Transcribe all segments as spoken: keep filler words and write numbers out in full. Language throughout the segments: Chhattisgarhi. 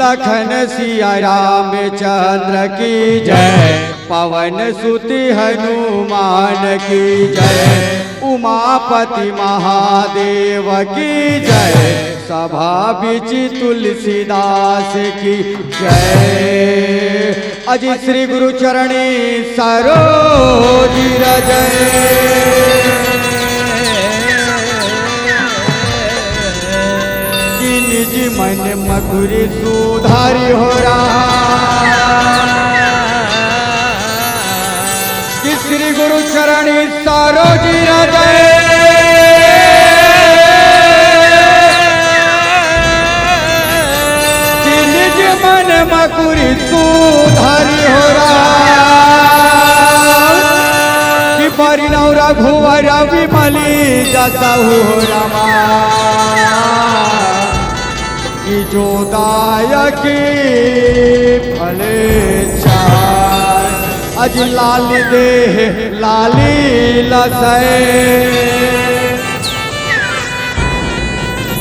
लखन सिया रामचंद्र की जय, पवन सुत हनुमान की जय, उमापति महादेव की जय, सभा बिच तुलसीदास की जय। अजी श्री गुरु चरणी सरोज रजय। कि निज मन मकुरी सुधारी हो रहा। कि श्री गुरु चरणी सरोज रजय। कि निज मन मकुरी सुधारी हो रहा। कि परिणव रघुवर विमली जसहु हो रमा। कि जो दायक फल चार। अजी लाली देह लाली लसै।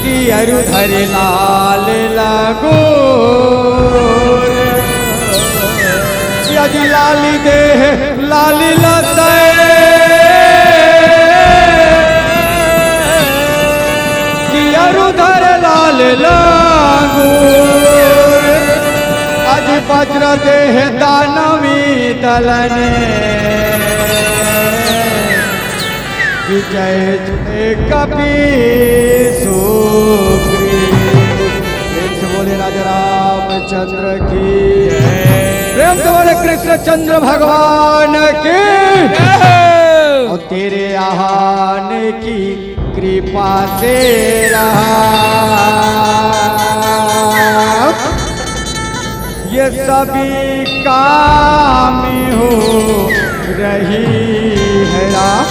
कि अरु धर लाल लगोर। कि अजी लाली देह लाली लसै। कि अरु धर लाल लगोर। अजी वज्र देह दानवी दलन। कि जय जय कपी सुग्रीव। प्रेम से बोले राजा रामचंद्र की। प्रेम से बोले कृष्ण चंद्र भगवान की। और तेरे आहान की कृपा से रहा। ये सभी काम हो रही है राम,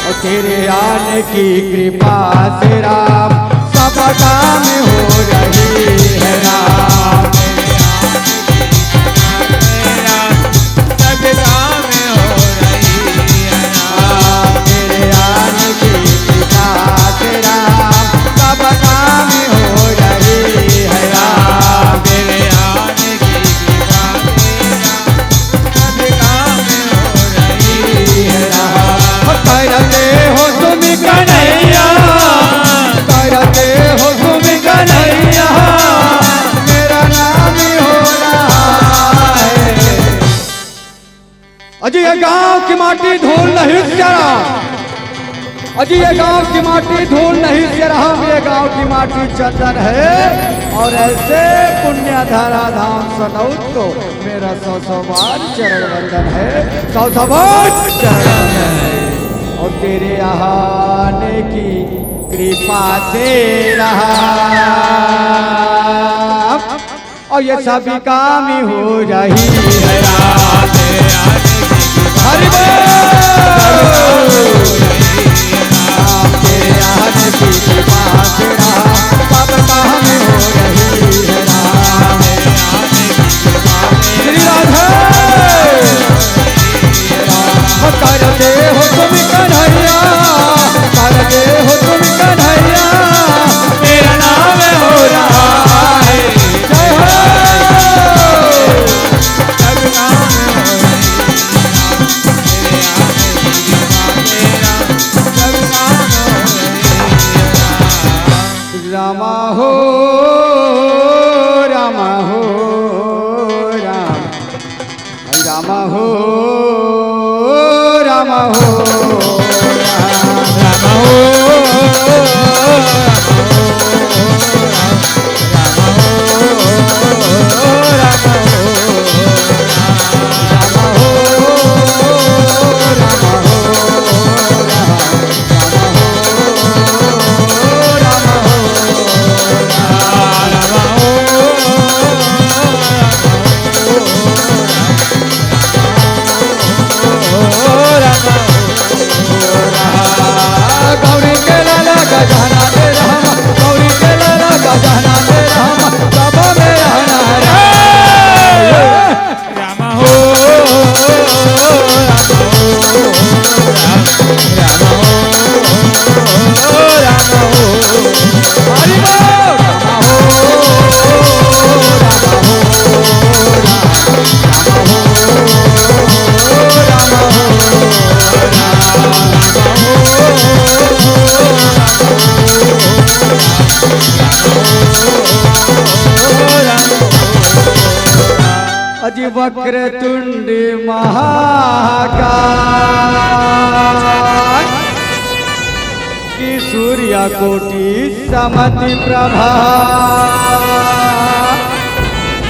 और तेरे आने की कृपा से राम, सब काम हो रही है राम। अजी ये गांव की माटी धूल नहीं जरा, अजी ये गांव की माटी धूल नहीं जरा, ये गांव की माटी चंदन है। और ऐसे पुण्य धरा धाम सनौत को मेरा सौ सौ बार चरण वंदन है, सौ सौ बार चरण वंदन है। और तेरे आहाने की कृपा से रहा। और ये सभी काम हो रही है। हरि बोल। तेरे आने की कृपा से रहा, सब काम हो रही है। श्री राधे। करते हो तुम कन्हैया, करते हो तुम कन्हैया, तेरा नाम हो रहा है। जय हो। रामा हो, रामा हो, राम। राम हो, राम हो, राम हो, राम हो। वक्रतुंड महाकाय, कि सूर्य कोटि समति प्रभा।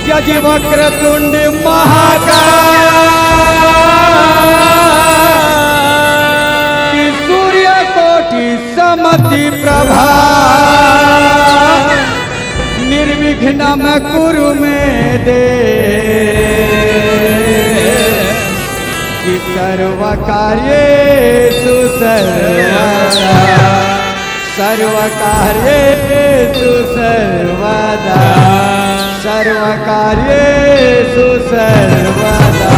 जय जी वक्रतुंड महाकाय, कि सूर्य कोटि समति प्रभा। निर्विघ्नं कुरु मे देव, कि सर्वकार्येषु सर्वदा, सर्वकार्येषु सर्वदा, सर्वकार्येषु सर्वदा।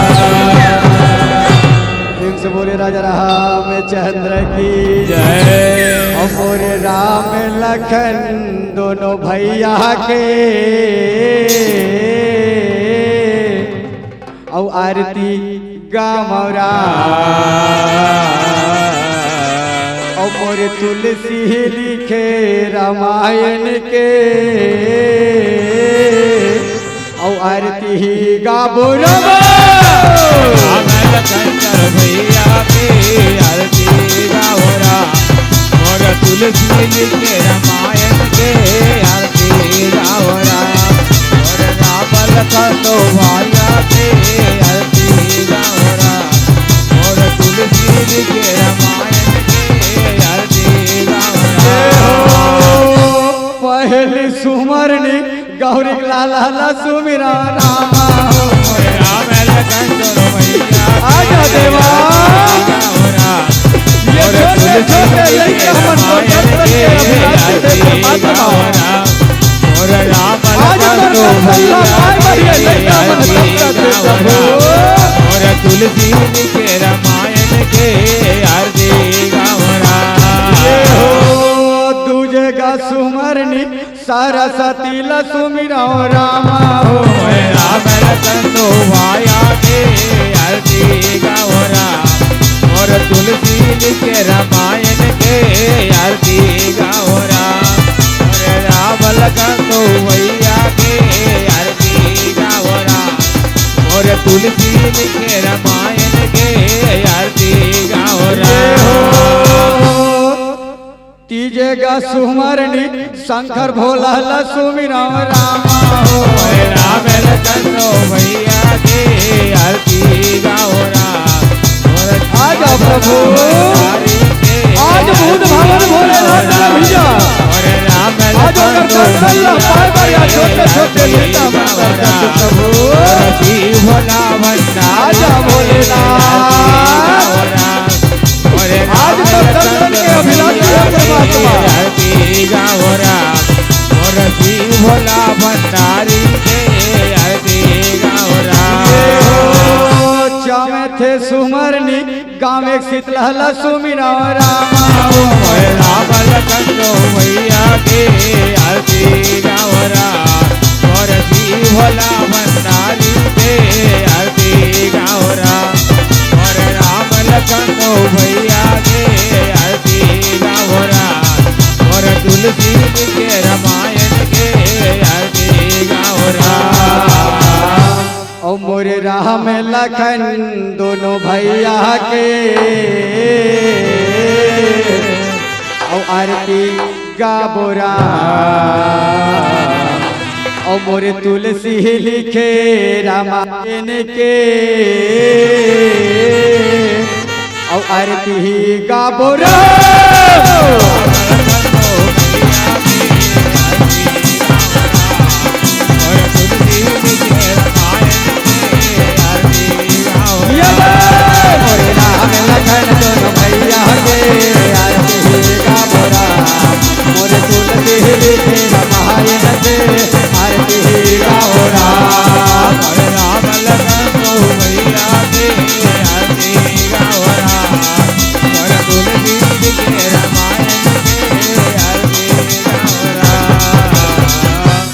प्रेम से बोले राजा रामचंद्र की जय। और बोले राम लखन दोनों भैया के, और आरती गावरा। और मोर तुलसी लिखे रामायण के, और आरती गावरा। राम लखन भैया के आरती गावरा। मोर तुलसी लिखे रामायण के आरती गावरा। मोर राम लखन भैया के आरती गावरा। मोर तुलसी लिखे रामायण के आरती गावरा। पहली सुमरनी गौरी लाला ला सुमिरा रामा हो। राम लखन दोनों भैया। आजा देवा। ये छोटे छोटे लइका मन को दर्शन के अभिलाषी से समाज बनाओ। आज तो दर्शन ला पाए बढ़िया लइका मन सबका दे प्रभु। तुलसी के रामायण के आरती गावरा। ये हो दूजे गा सुमरनी सरस्वती ल सुमिरव रामा हो। ओए राम लखन दोनों भैया के आरती गावरा। मोर तुलसी लिखे रामायण के आरती गावरा। मोर राम लखन दोनों भैया के आरती गावरा। मोर तुलसी लिखे रामायण के आरती गावरा। तीजे गा सुमरनी शंकर भोला ला सुमिरव रामा हो। ओए राम लखन दोनों भैया के आरती गावरा। आजा प्रभु। आज भूत भावन भोलेनाथ ला भैया। आज ओकर दर्शन ला पाए बर या छोटे छोटे लइका मन कर दे प्रभु। आजा भोलेनाथ। आज तो दर्शन के अभिलाषी है परमात्मा। आरती गावरा। मोर शिव भोला भंडारी के आरती गावरा। ये हो चौथे सुमरनी गाँव एक शीतला ला सुमिरव रामा हो। ओए राम लखन दोनों भैया के आरती गावरा। मोर शिव भोला भंडारी के आरती गावरा। मोर राम लखन दोनों भैया के आरती गावरा। मोर तुलसी के रामायण के आरती गावरा। ओ मोरे राम लखन दोनों भैया के, ओ आरती गावरा। ओ मोरे तुलसी लिखे रामायण के, अउ आरती गाबो रे। ये ले, मोरे राम लखन दोनों भैया के आरती गाबो रे। मोरे तुलसी लिखे रामायण के आरती गाबो रे। राम लखन दोनों भैया के आरती गाबो रे। मोर तुलसी के रामायण के आरती गाबो रे।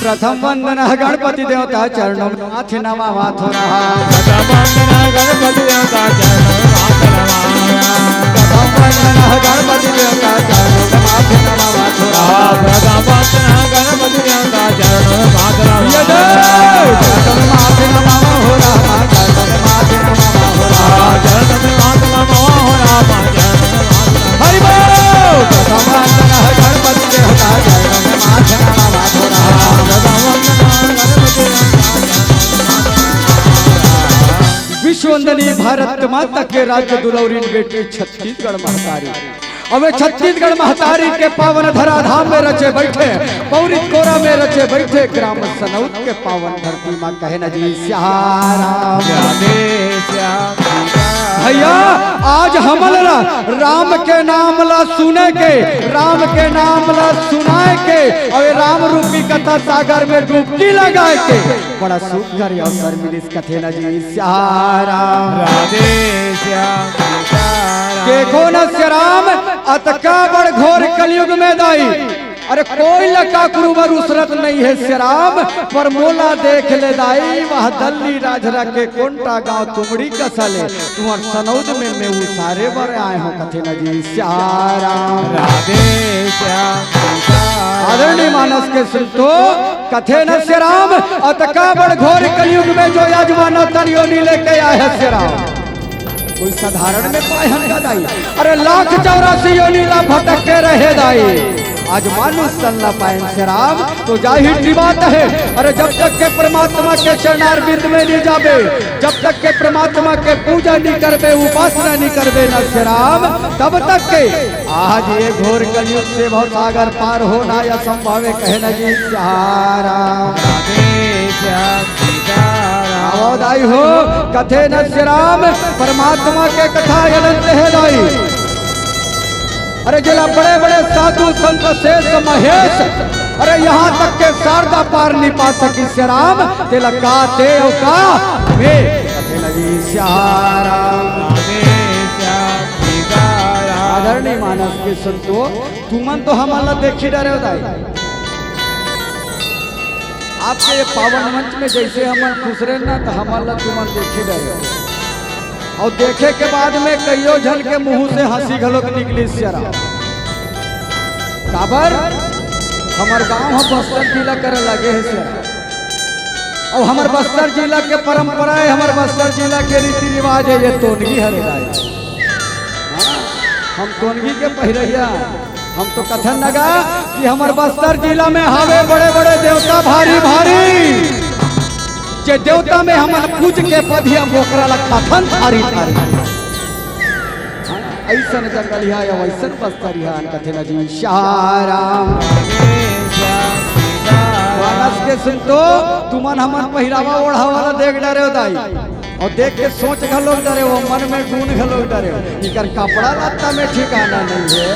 प्रथम वंदना गणपति देवता चरणों में माथ नमावा थोरा। प्रथम वंदना गणपति देवता चरणों में माथ नमावा। प्रथम वंदना गणपति देवता चरणों में माथ नमावा थोरा। प्रथम वंदना गणपति देवता चरणों में माथ नमावा। ये दे, चरणों में माथ नमावा हो राम। वंदनी भारत माता के राज्य दुलौरिन बेटी छत्तीसगढ़ महतारी। अबे छत्तीसगढ़ महतारी के पावन धराधाम में रचे बैठे, पौरित कोरा में रचे बैठे, ग्राम सनौद के पावन धरती माँ कहे न जी सियाराम। राधे श्याम सीताराम। भैया, आज हमन ला राम के नाम ला सुने के, राम के नाम ला सुनाए के, अबे राम रूपी कथा सागर में डुबकी लगाए के बड़ा सुघर अवसर मिलिस कथे न जी सियाराम। राधे श्याम सीताराम। देखो न सियाराम, अतका बड़ घोर कलयुग में दाई, अरे कोई ला काकरू बर उसरत नहीं है सियाराम, पर मोला देख ले दाई, वह दल्ली राजरा के कोंटा गांव तुमड़ी कसा ले, तुंहर सनौद में मैं उसारे बर आए हों कथे न जी सियाराम। राधे श्याम सीताराम। आदरणीय मानस के संतो, कथे न सियाराम, अतका बड़ घोर कलयुग में जो यजमाना तन योनि लेके आए हे सियाराम, कोई साधारण में पाए हन का दाई? अरे लाख चौरासी योनि ला भटक के रहे दाई, आज मानुष तन ला पाए सियाराम, तो जाहिर सी बात है। अरे जब तक के परमात्मा के चरणारविंद में नहीं जाबे, जब तक के परमात्मा के पूजा नहीं करबे, उपासना नहीं करबे न सियाराम, तब तक के आज ये घोर कलयुग से भवसागर पार होना असंभव है, कहे न जी सियाराम। राधे श्याम सीताराम। आवो दाई हो, कथे न सियाराम, परमात्मा के कथा अनंत है दाई। अरे जेला बड़े बड़े साधु संत शेष महेश, अरे यहाँ तक के शारदा पार नहीं पा सकी सियाराम, तेला का ते अउ का में, कथे न जी सियाराम। राधे श्याम सीताराम। आदरणीय मानस के संतो, तुमन तो हमन ला देखी डरे हो दाई। आपके ये पावन मंच में जैसे हमन खुसरे ना, तो हमन ला तुमन देखी डरे हो। अउ देखे के बाद में कइयो झन के मुंह से हंसी घलोक निकली सियाराम। काबर? हमर गांव ह बस्तर जिला करे लगे हे सियाराम। अउ हमर बस्तर जिला के परंपरा है, हमर बस्तर जिला के रीति रिवाज है, ये तोनगी हरे दाई। हाँ, हम तोनगी के पहिरइया, हम तो कथन लगा कि हमर बस्तर जिला में हावे बड़े बड़े देवता भारी भारी, जे देवता में हमन पूज के पधिया बोकरा ला कथन थारी थारी। हाँ, अइसन जंगलिया या वइसन बस्तरिया कथे न जी सियाराम। मानस के संतो, तुमन हमन पहिरावा ओढ़ावा ला देख डरे हो दाई। अउ देख के सोच घलोक डरे हो, मन में गुन घलोक डरे हो। इकर कपड़ा लत्ता में ठिकाना नहीं है,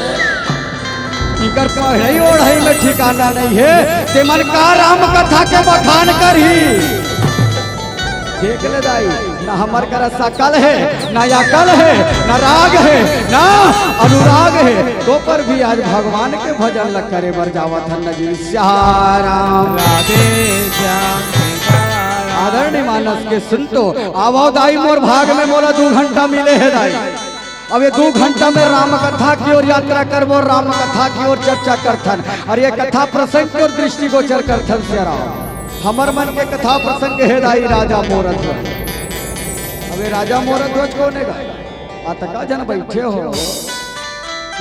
इकर पढ़ई ओढ़ई में ठिकाना नहीं है। ते मन का राम कथा के बखान करही? देख ले दाई, ना हमर करा सकल है, ना अकल है, ना राग है, ना अनुराग है, तो पर भी आज भगवान के भजन ल करे बर जावत हन न जी सियाराम। राधे श्याम सीताराम। आदरणीय मानस के संतो, आवो दाई मोर भाग में मोला दू घंटा मिले हे दाई। अब ये दू घंटा में राम कथा की ओर यात्रा करबो, राम कथा की ओर चर्चा करथन, अउ ये कथा प्रसंग की ओर दृष्टिगोचर करथन सियाराम। हमर मन के कथा प्रसंग हे दाई राजा मोरध्वज। अब ये राजा मोरध्वज कोन हे गा? अतका झन बइठे हो,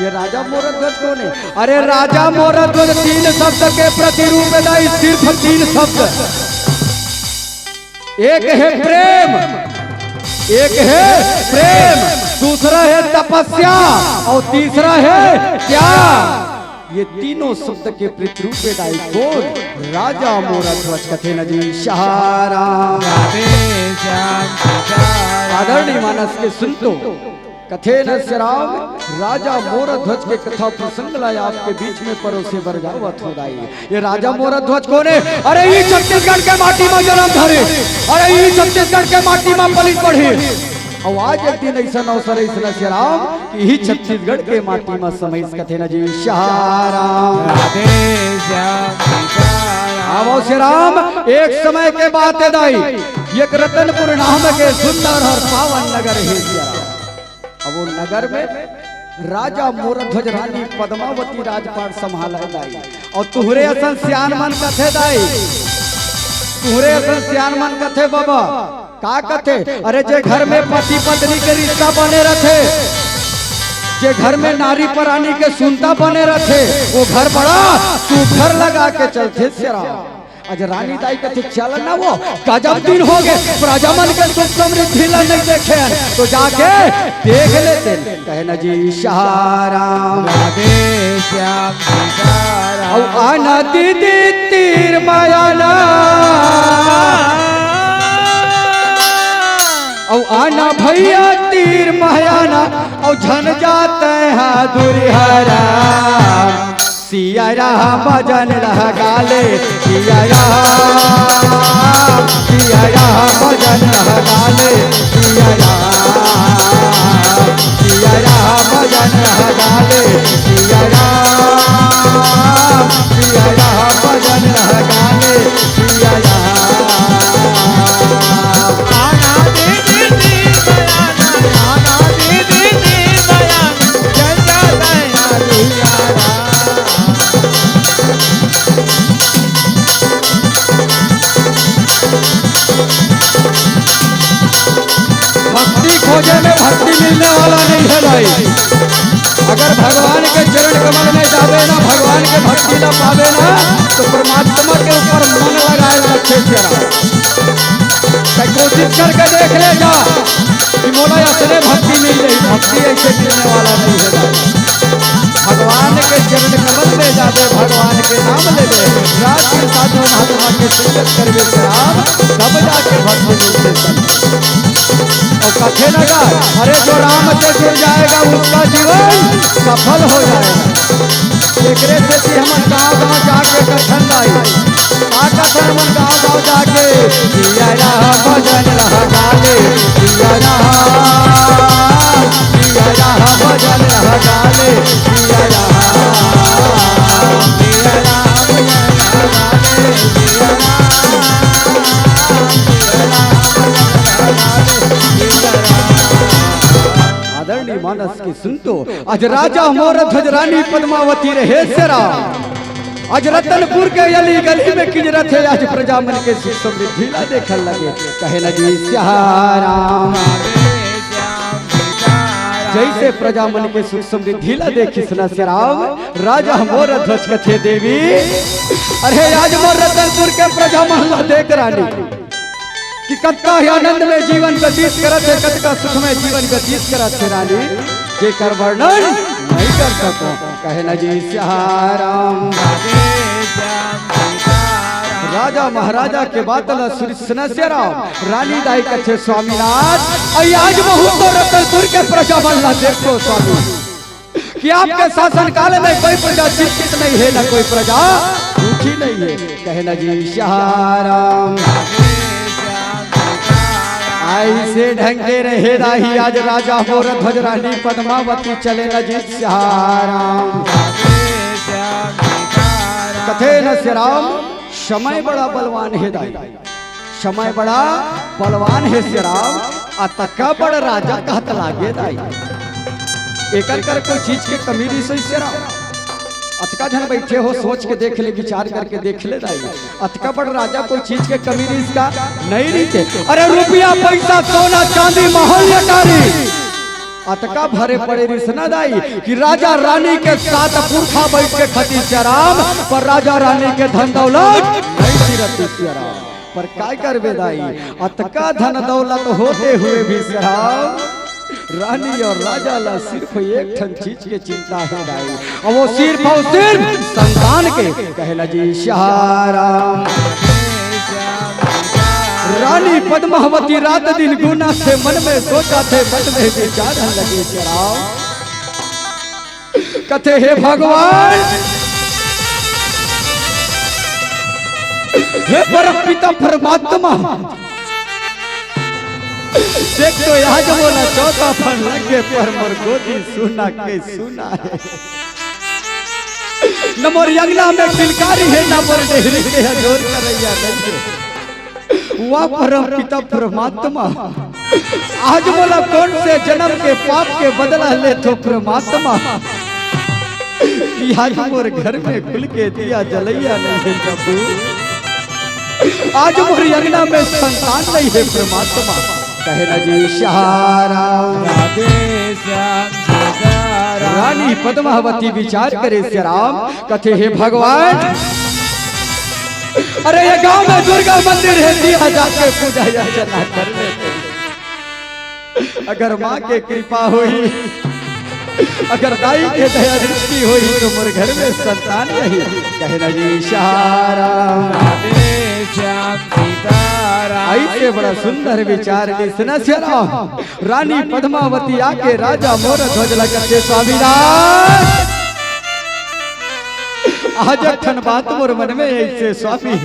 ये राजा मोरध्वज कोन हे? अरे राजा मोरध्वज तीन शब्द के प्रतिरूप हे दाई, सिर्फ तीन शब्द। एक हे प्रेम, एक हे प्रेम, दूसरा हे तपस्या अउ तीसरा हे त्याग। ये तीनों शब्द के प्रतिरूप हे दाई कोन? राजा मोरध्वज कथे न जी सियाराम। राधे श्याम सीताराम। आदरणीय मानस के संतो, कथे न सियाराम, राजा मोरध्वज के कथा प्रसंग ला आपके बीच में परोसे बर जावत हों दाई। ये राजा मोरध्वज कोन हे? अरे इही छत्तीसगढ़ के माटी म जनम धरे, अरे इही छत्तीसगढ़ के माटी म पलित बढ़े। अउ आज एक दिन अइसन अवसर हे सियाराम कि इही छत्तीसगढ़ के माटी म समाइस कथे न जी सियाराम। राधे श्याम सीताराम। आवो सियाराम, एक समय के बात हे दाई, एक रतनपुर नाम के सुंदर अउ पावन नगर हे सियाराम। अब वो नगर में राजा मोरध्वज, रानी पद्मावती राजपाट संभाले दाई। अउ तुहरे असन सियान मन कथे दाई, तुहरे असन सियान मन कथे बबा, का कथे? अरे जे घर में पति पत्नी के रिश्ता बने रथे, जे घर में नारी परानी के सुनता बने रथे, वो घर बड़ा सुघर लगा के चलथे सियाराम। आज रानी दाई कथे, "चल ना वो, गजब दिन हो गए, प्रजा मन के सुख समृद्धि ला नहीं देखे हन, तो जाके देख लेते हैं।" कहे ना जी, "सियाराम।" राधे श्याम, सीताराम। अउ आना दीदी तीर मायाना, अउ आना भैया तीर मायाना, अउ झन जाते हैं दुरिहरा। सिया राम भजन लगा ले, सिया राम, सिया राम भजन लगा ले, सिया राम, सिया राम भजन लगा ले, सिया राम, सिया राम भजन लगा ले, सिया राम। आना दीदी दीवाना, आना दीदी दीवाना, जय जय दया दुलारा। भक्ति खोजे में भक्ति मिलने वाला नहीं है भाई। अगर भगवान के चरण कमल में जाबे ना, भगवान के भक्ति ना पावे ना, तो परमात्मा के ऊपर मन लगाए रखे जरा। तो कोशिश करके देख ले जा कि मोला ऐसने भक्ति मिल जाई। भक्ति ऐसे मिलने वाला नहीं है भाई। भगवान के चरण कमल में जाबे, भगवान के नाम लेबे, राज के साधु महात्मा के पूजन करबे शराब, तब जाके भक्ति मिलते संत। और कथे लगा, अरे जो राम से जुड़ जाएगा उसका जीवन सफल हो जाएगा। एकरे से कि हमन गाँव गाँव जाके कथन लाई, का कथन हमन गाँव गाँव जाके, जिया राम भजन लगा ले, जिया राम, जिया राम भजन लगा ले, जिया राम, जिया राम भजन लगा ले, जिया राम, जिया राम भजन लगा ले, जिया राम। आदरणीय मानस के संतो, आज राजा मोर ध्वज रानी पद्मावती रहे सियाराम। आज रतनपुर के गली गली में किंजरत हे, आज प्रजा मन के सुख समृद्धि ला देखन लगे। कहे न जी सियाराम। जैसे प्रजा मन के सुख समृद्धि ला देखिस न सियाराम, राजा मोर ध्वज कथे देवी, अरे आज मोर रतनपुर के प्रजा मन ला देख रानी, कि कतका ही आनंद में जीवन व्यतीत करत हे, कतका सुखमय जीवन व्यतीत करत हे रानी, जेकर वर्णन नहीं कर सको। कहे न जी सियाराम। राजा महाराजा के बात ल सुनिस न सियाराम, रानी दाई कथे स्वामीनाथ, अई आज महूँ तो रतनपुर के प्रजा मन ला देखो स्वामी। कि आपके शासन काल में कोई प्रजा चिंतित नहीं है, न कोई प्रजा दुखी नहीं है। कहे न जी सियाराम। ऐसे ढंग के रहे दाई, आज राजा मोर ध्वज रानी पद्मावती चले न जी सियाराम। कथे न सियाराम, समय बड़ा बलवान है दाई। समय बड़ा बलवान हे सियाराम, अतका बड़ राजा कहत लागे दाई। एकर कर कोई चीज के कमी रहिस हे सियाराम। अतका झन बैठे हो, सोच के देख ले, विचार करके देख ले दाई। अतका बड़ राजा कोई चीज के कमी रहिस का? नहीं रहिस हे। अरे रुपया, पैसा, सोना, चांदी, महल, अटारी, अतका भरे पड़े रहिस न दाई कि राजा रानी के साथ पुरखा बैठ के खातिस सियाराम, पर राजा रानी के धन दौलत नहीं रहिस सियाराम। पर काय करबे दाई, अतका धन दौलत होते हुए भी सियाराम, रानी और राजा ला सिर्फ एक ठन चीज के चिंता हे दाई, और वो सिर्फ और सिर्फ संतान के। कहे न जी सियाराम। रानी पद्मावती रात दिन गुना से मन में सोचथे, मन में विचारन लगे सियाराम। कथे, हे भगवान, हे परम पिता परमात्मा, देख तो आज मोला चौथा फन लगे, पर मोर गोदी सुना के सुना हे। न मोर अंगना में किलकारी हे, न मोर डेहरी के अंजोर करइया नइ हे। वाह परम पिता परमात्मा, आज मोला कोन से जनम के पाप के बदला लेथो परमात्मा, कि आज मोर घर में खुल के दिया जलइया नइ हे प्रभु, आज मोर अंगना में संतान नइ हे परमात्मा। कहे न जी सियाराम। राधे श्याम सीताराम। रानी पद्मावती विचार करे सियाराम, कथे, हे भगवान, अरे ये गांव में दुर्गा मंदिर हे, तिहां जाके पूजा अर्चना कर लेते। अगर माँ के कृपा होही, अगर दाई के दया दृष्टि होही तो मोर घर में संतान रही। कहे ना जी सहारा। राधे श्याम सीताराम। ऐसे बड़ा सुंदर विचार ली सुना सिया राम। रानी पद्मावती आके राजा मोर ध्वज लगते स्वामीनाथ। आज एक ठन बात मोर मन में ऐसे स्वामी,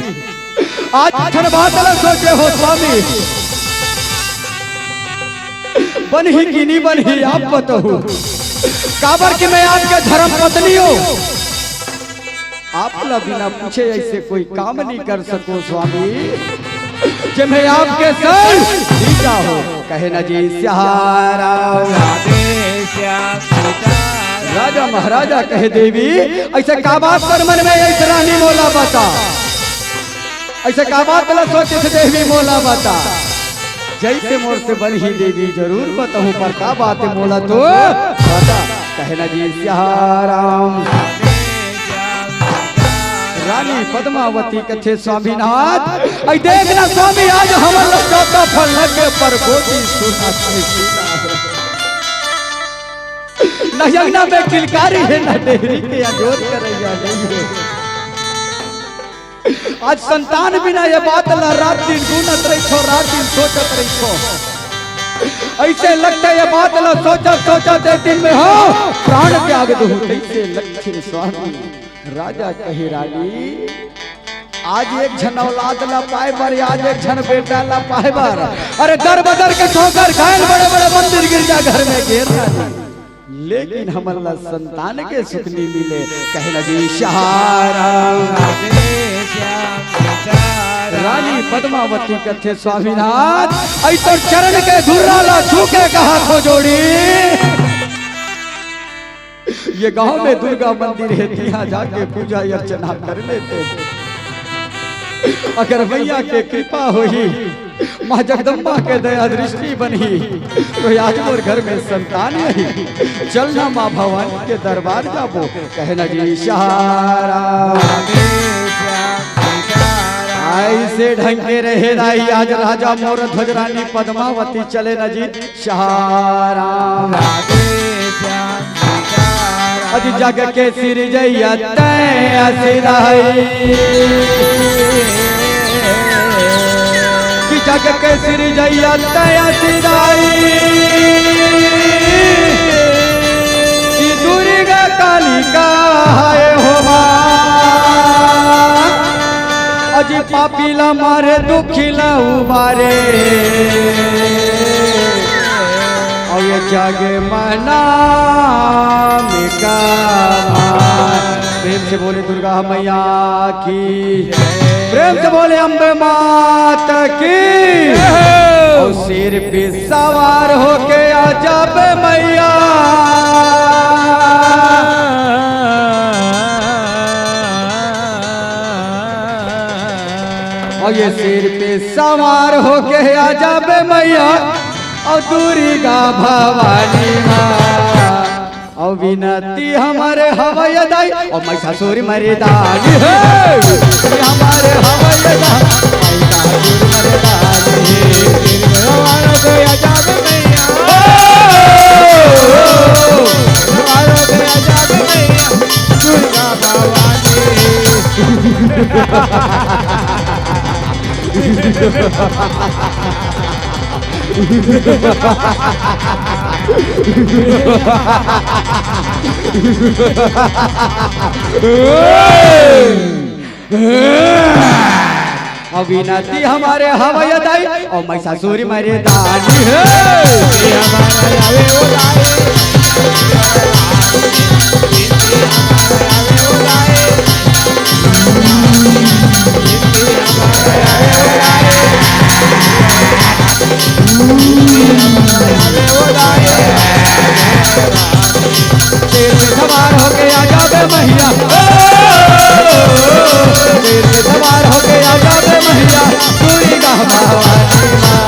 आज एक ठन बात ला सोचे हो स्वामी, बनही कि नी बनही आप बताहू, काबर कि मैं आपके धर्म पत्नी हूँ। आप ला बिना पूछे ऐसे कोई काम नहीं कर सको स्वामी, जे मैं आपके संग जीता हो। कहे ना जी सहारा। राधे श्याम सीताराम। राजा महाराजा कहे देवी, ऐसे का बात कर मन में ऐसे रानी मोला बता, ऐसे का बात ला सोचे से देवी मोला बता। जैसे मोर से बनही देवी जरूर बताहूँ, पर का बात मोला तो बता। कहे ना जी सहारा। रानी पद्मावती कथे स्वामीनाथ, ऐ देख ना स्वामी, आज हमन ला चौथा फल लगे पर गोदी सुना से सुना। न अंगना में किलकारी हे, न डेहरी के अजोर करैया नइ हे। आज संतान बिना ये बात ला रात दिन गुनत रहिथो, रात दिन सोचत रहिथो। ऐसे लगथे ये बात ला सोचत सोचत एक दिन में हो प्राण त्याग दूँ, तैसे लगथे स्वामी। राजा कहे रानी, आज एक झन औलाद ला पाए बर, आज एक झन बेटा ला पाए बर, अरे दर बदर के ठोकर खाए ल बड़े बड़े मंदिर गिरजा घर में गे रानी, लेकिन हमन ला संतान के सुख नी मिले। कहे ना जी सहारा। रानी पद्मावती कथे स्वामीनाथ, ऐ तोर चरण के धुर्रा ला छू के कहा थो जोड़ी। ये गांव में दुर्गा मंदिर हे, तिहां जाके पूजा अर्चना कर लेते। अगर मैया के कृपा होही, माँ जगदम्बा के दया दृष्टि बनही, तो आज मोर घर में संतान नहीं। चलना माँ भवानी के दरबार जाबो, कहे ना जी सहारा। ऐसे ढंग के रहे राही, आज राजा मोर ध्वज रानी पद्मावती चले ना जी सहारा। राधे श्याम सीताराम। अज जग के सिरजैया तै असिराई, कि जग के सिरजैया तै असिराई, कि दुर्गा कालिका है हो माँ। अजी पापी ला मारे, दुखी ला उबारे, अउ ये जग मना में का। प्रेम से बोले दुर्गा मैया की, प्रेम से बोले अम्बे माता की। अउ शेर पे सवार होके आ जाबे मैया। अउ ये शेर पे सवार होके आ जाबे मैया, अउ दुर्गा भवानी माँ। अउ विनती हमर हवय दाई, अउ महिषासुर मरदानी हे। हमारे हवय दाई, महिषासुर मरदानी हे। हमारा दया जाग मैया। हमारा दया जाग मैया। दुर्गा भवानी। अउ विनती हमारे हवय दाई, अउ महिषासुर मरदानी हे। शेर पे सवार होके आ जाबे मैया, ओ, शेर पे सवार होके आ जाबे मैया, दुर्गा भवानी माँ।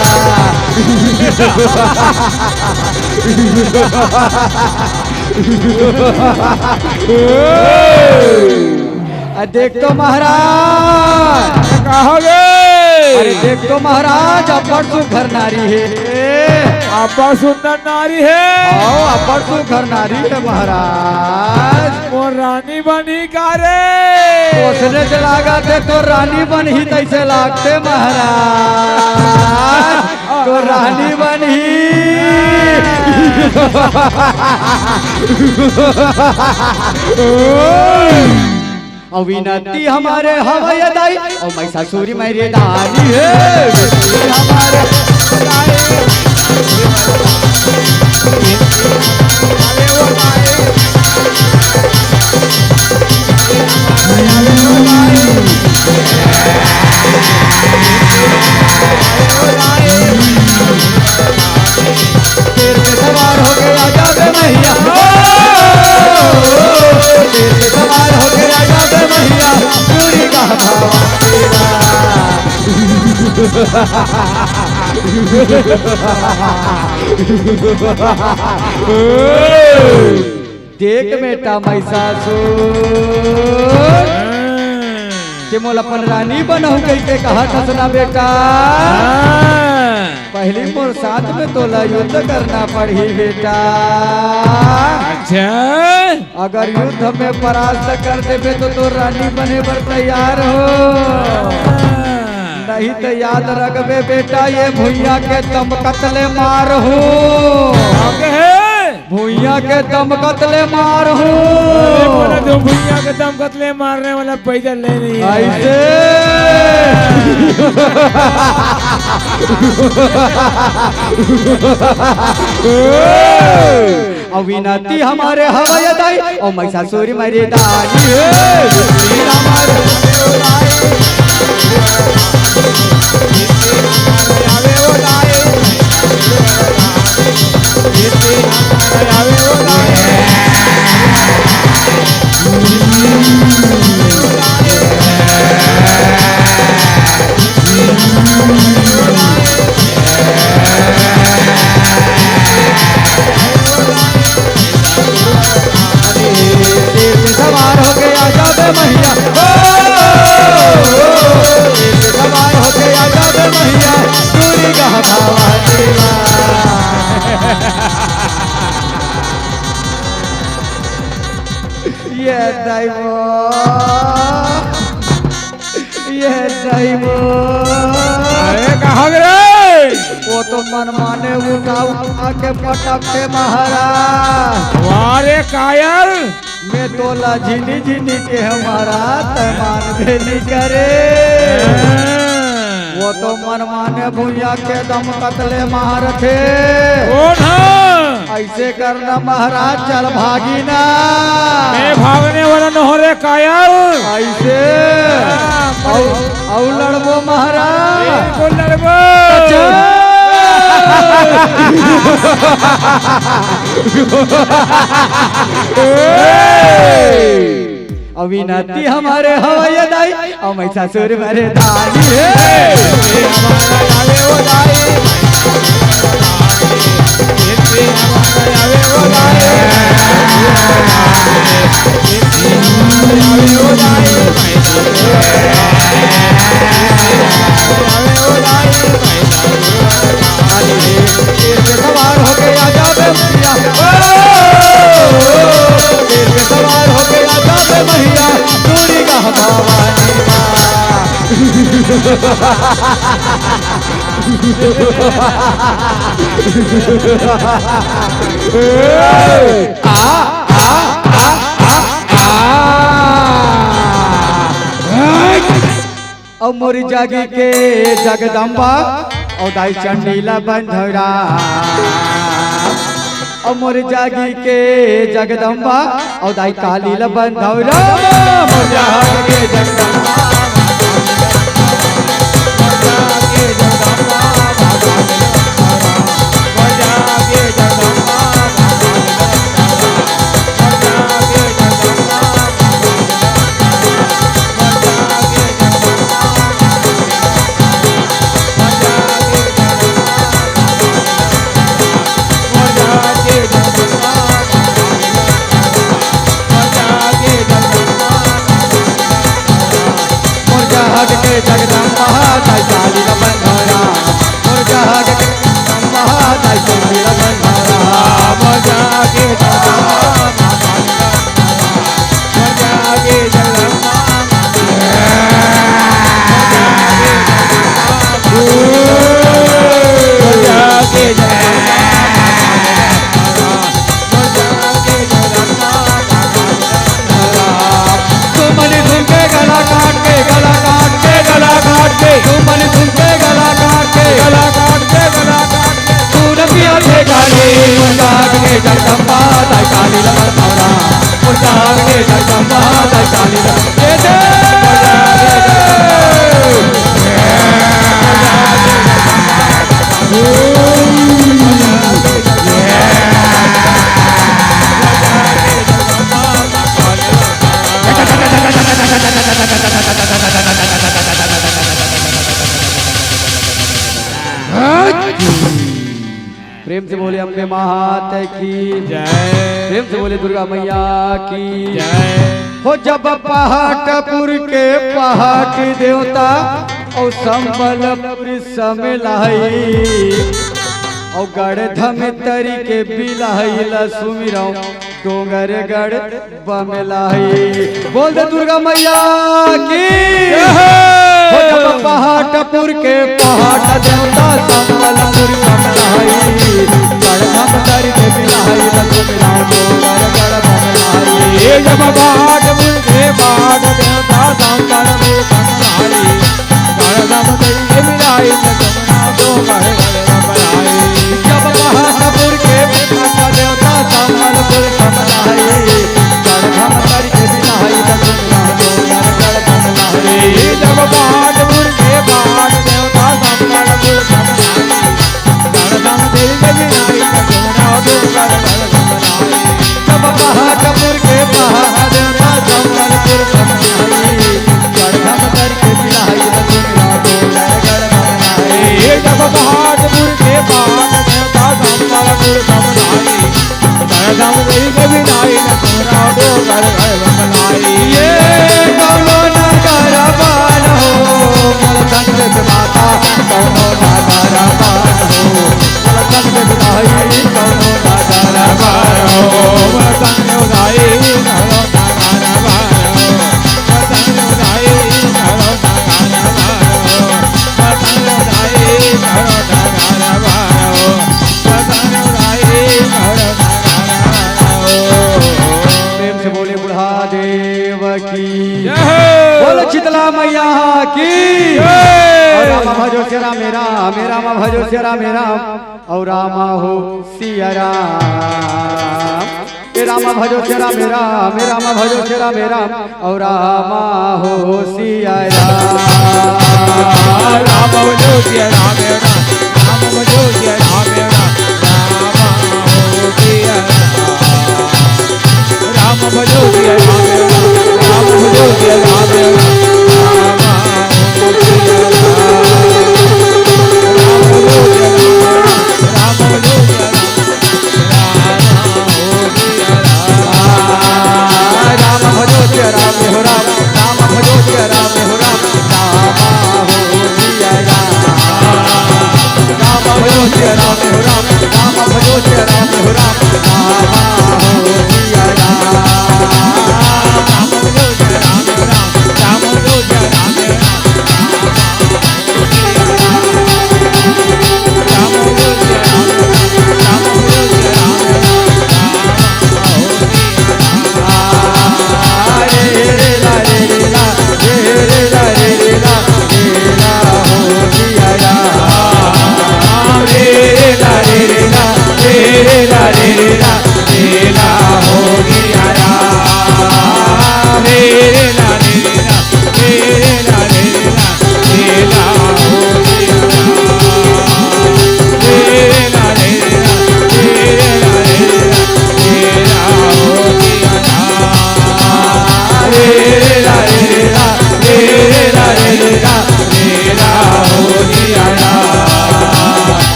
देख तो महाराज, का हो गे? अरे देख तो महाराज, अब्बड़ सुघर नारी हे। अब्बड़ सुंदर नारी हे। हाँ, अब्बड़ सुघर नारी हे महाराज। मोर रानी बनही का रे? ओसने च लागत हे, तोर रानी बनही तइसे लागथे महाराज। तोर रानी बनही। अउ विनती हमर हवय दाई, अउ महिषासुर मरदानी हे। हमारे शेर पे सवार होके आजा बे मैया, ओ, शेर पे सवार होके आजा बे मैया, दुर्गा भवानी। देख बेटा महिषासुर, के मोला अपन रानी बनाहू कहिके कहत हस ना बेटा। हाँ। पहिली मोर साथ में तोला युद्ध करना पड़ही बेटा। अच्छा। अगर युद्ध में परास्त कर देबे तो तोर रानी बने बर तैयार हो। हाँ। नहीं तो याद रखबे बेटा, ये भुइयां के दमकत ले मारहूं। का कहे? भुइयां के दमकत ले मारहूं। अरे बोला तो भुइयां के दमकत ले मारने वाला पैदल ले नहीं है। ऐसे। अउ विनती हमर हवय दाई, अउ महिषासुर मरदानी हे। शेर पे सवार होके आजा बे मैया, ओ, शेर पे सवार होके आजा बे मैया, दुर्गा भवानी माँ। ये दाई वो। ये दाई वो। अरे कहाँ गे रे? वो तो मनमाने उठा उठा के पटकथे महाराज। वाह रे कायर। मैं तोला झिनी झिनी के हंव महाराज, तैं मानबे नइ करे। हाँ। वो तो मनमाने भुइयां के दमकत ले मारथे। कोन हा? अइसे करना महाराज, चल भागी ना। मैं भागने वाला नोहंव रे कायर। अइसे? हाँ, अउ, अउ लड़बो महाराज। बिल्कुल लड़बो। अच्छा। अउ विनती हमर हवय दाई, अउ महिषासुर मरदानी हे। शेर पे सवार होके आजा बे मैया, ओ, शेर पे सवार होके आजा बे मैया, दुर्गा भवानी माँ। आ, आ, आ, आ, आ। अउ मोर जागी के जगदम्बा, अउ दाई चंडी ल बंधव राम। अउ मोर जागी के जगदम्बा, अउ दाई काली ल बंधव राम। मोर जागी के जगदम्बा, मोर जागी के जगदम्बा, मोर जागी के जगदम्बा। से बोले अम्बे मात की जय। प्रेम से बोले दुर्गा मैया की जय। हो जब पहाटपुर के पहाट देवता और संबलपुर समलाई और गढ़ धमतरी के बिलाई ला सुमिरौं डोंगरगढ़ बमलाई। बोल दे दुर्गा मैया की जय। हो जब पहाटपुर के पहाट देवता संबलपुर बमलाई, गढ़ धमतरी के बिलाई लक्ष्मी राम डोंगरगढ़ बमलाई। ये जब पहाटपुर के पहाट देवता संबलपुर बमलाई, गढ़ धमतरी के बिलाई लक्ष्मी राम डोंगरगढ़ बमलाई। जब पहाटपुर के पहाट देवता संबलपुर बमलाई, गढ़ धमतरी के बिलाई लक्ष्मी राम डोंगरगढ़ बमलाई। जब पहाटपुर के पहाट देवता संबलपुर बमलाई, गढ़ धमतरी के बिलाई लक्ष्मी राम डोंगरगढ़ बमलाई। जब पहाटपुर के पहाट देवता संबलपुर बमलाई, गढ़ धमतरी के बिलाई लक्ष्मी राम डोंगरगढ़ बमलाई। जब पहाटपुर के पहाट देवता संबलपुर बमलाई, गढ़ धमतरी के बिलाई लक्ष्मी राम डोंगरगढ़ बमलाई। ये कौनो नगर बान हो, मलखन के माता, कौनो नगर बान हो, मलखन के बिलाई, कौनो नगर बान हो, मलखन के बिलाई, कौनो नगर बान हो, मलखन के बिलाई, कौनो नगर बान हो, मलखन के बिलाई, कौनो नगर बान हो। प्रेम से बोले बुढ़ा देव की जय। बोलो शीतला मैया की जय। और रामा भजो सिया राम, राम रामा भजो सिया राम, राम और रामा हो सिया राम। ए रामा भजो सिया राम, राम रामा भजो सिया राम, राम और रामा हो सिया राम। राम भजो सिया राम, राम रामा भजो सिया राम, राम रामा हो सिया राम। राम भजो सिया राम, राम भजो सिया राम, राम रामा हो सिया राम। राम भजो सिया राम, राम भजो सिया राम, राम रामा हो सिया राम। राम भजो सिया राम हो राम, राम भजो सिया राम हो राम।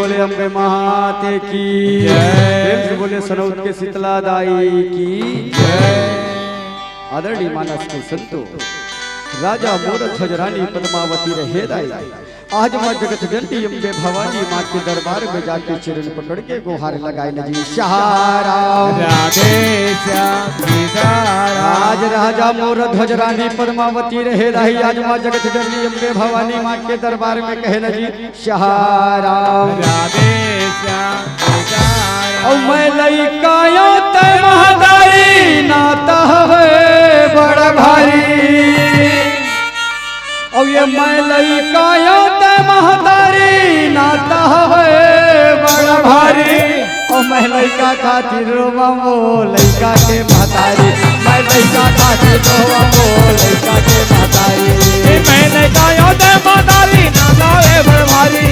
बोले अम्बे माते की जय। प्रेम से बोले सनौत के शीतला दाई की जय। आदरणीय मानस के संतो, राजा मोर ध्वज रानी पद्मावती रहे दाई। आज माँ जगत जननी अम्बे भवानी माँ के दरबार में जाके चरण पकड़ के गुहार लगाए न जी। सहारा। राधे श्याम सीताराम। आज राजा मोर ध्वज रानी पद्मावती रहे दाई। आज माँ जगत जननी अम्बे भवानी माँ के दरबार में कहे न जी। सहारा। राधे श्याम सीताराम। और मैं लइका यो तय महतारी, नाता हवे बड़ भारी। और ये मैं लइका यो तय महतारी, नाता हवे बड़ भारी। और मैं लइका खातिर रोवा वो लइका के महतारी, मैं लइका खातिर रोवा वो लइका के महतारी। ए, मैं लइका यो तय महतारी, नाता हवे बड़ भारी।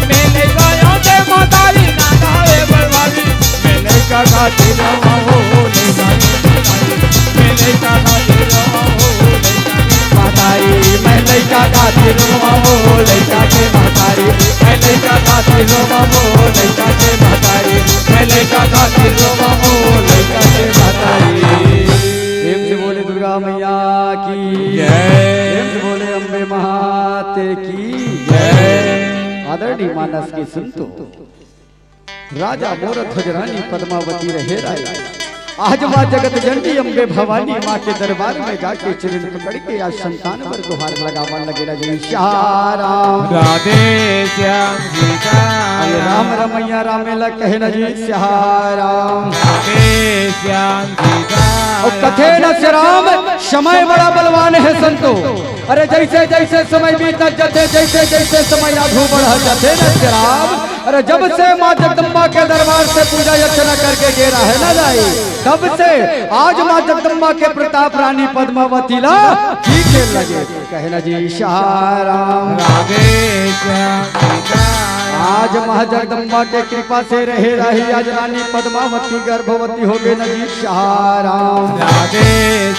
मैं लइका यो तय महतारी, नाता हवे बड़ भारी। मैं लइका खातिर रोवा वो लइका के महतारी। मैं लइका खातिर रोवा वो लइका के महतारी। मैं लइका खातिर रोवा वो लइका के महतारी। मैं लइका खातिर रोवा वो लइका के महतारी। मैं लइका खातिर रोवा वो लइका के महतारी। प्रेम से बोले दुर्गा मैया की जय। प्रेम से बोले अम्बे माते की जय। आदरणीय मानस के संतो, राजा मोर ध्वज रानी पद्मावती रहे दाई। आज माँ जगत जननी अम्बे भवानी माँ के दरबार में जाके चरण पकड़ के आज संतान बर गुहार लगावन लगे न जी। सहारा। राधे श्याम सीताराम। अरे राम रमैया रामे ला कहे न जी। सहारा। राधे श्याम सीताराम। और कथे न श्याम, समय बड़ा बलवान है संतो। अरे जैसे जैसे समय बीतत जथे, जैसे जैसे समय आगू बढ़त जथे न श्याम, अरे जब से माँ जगदम्बा के दरबार से पूजा अर्चना करके गे रहे ना दाई, तब से आज माँ जगदम्बा के प्रताप रानी पद्मावती ला दिखे लगे। कहे ना जी सहारा। राधे श्याम सीताराम। आज माँ जगदम्बा के कृपा से रहे रही आज रानी पद्मावती गर्भवती हो गए ना जी सहारा। राधे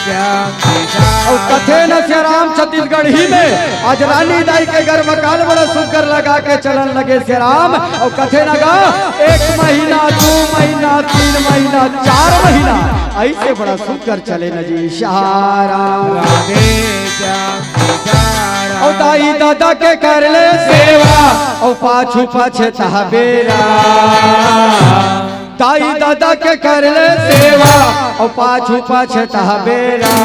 श्याम सीताराम। और कथे न श्याम छत्तीसगढ़ी में आज रानी दाई के गर्भकाल बड़ा सुंदर लगा के चलन लगे श्याम। और कथे न गा एक महीना, दो महीना, तीन महीना, चार महीना ऐसे बड़ा सुंदर चले न जी सहारा। राधे श्याम सीताराम। और दाई दादा के कर ले सेवा, और पाछू पाछे तहबेरा। दाई दादा के कर ले सेवा, और पाछू पाछे तहबेरा।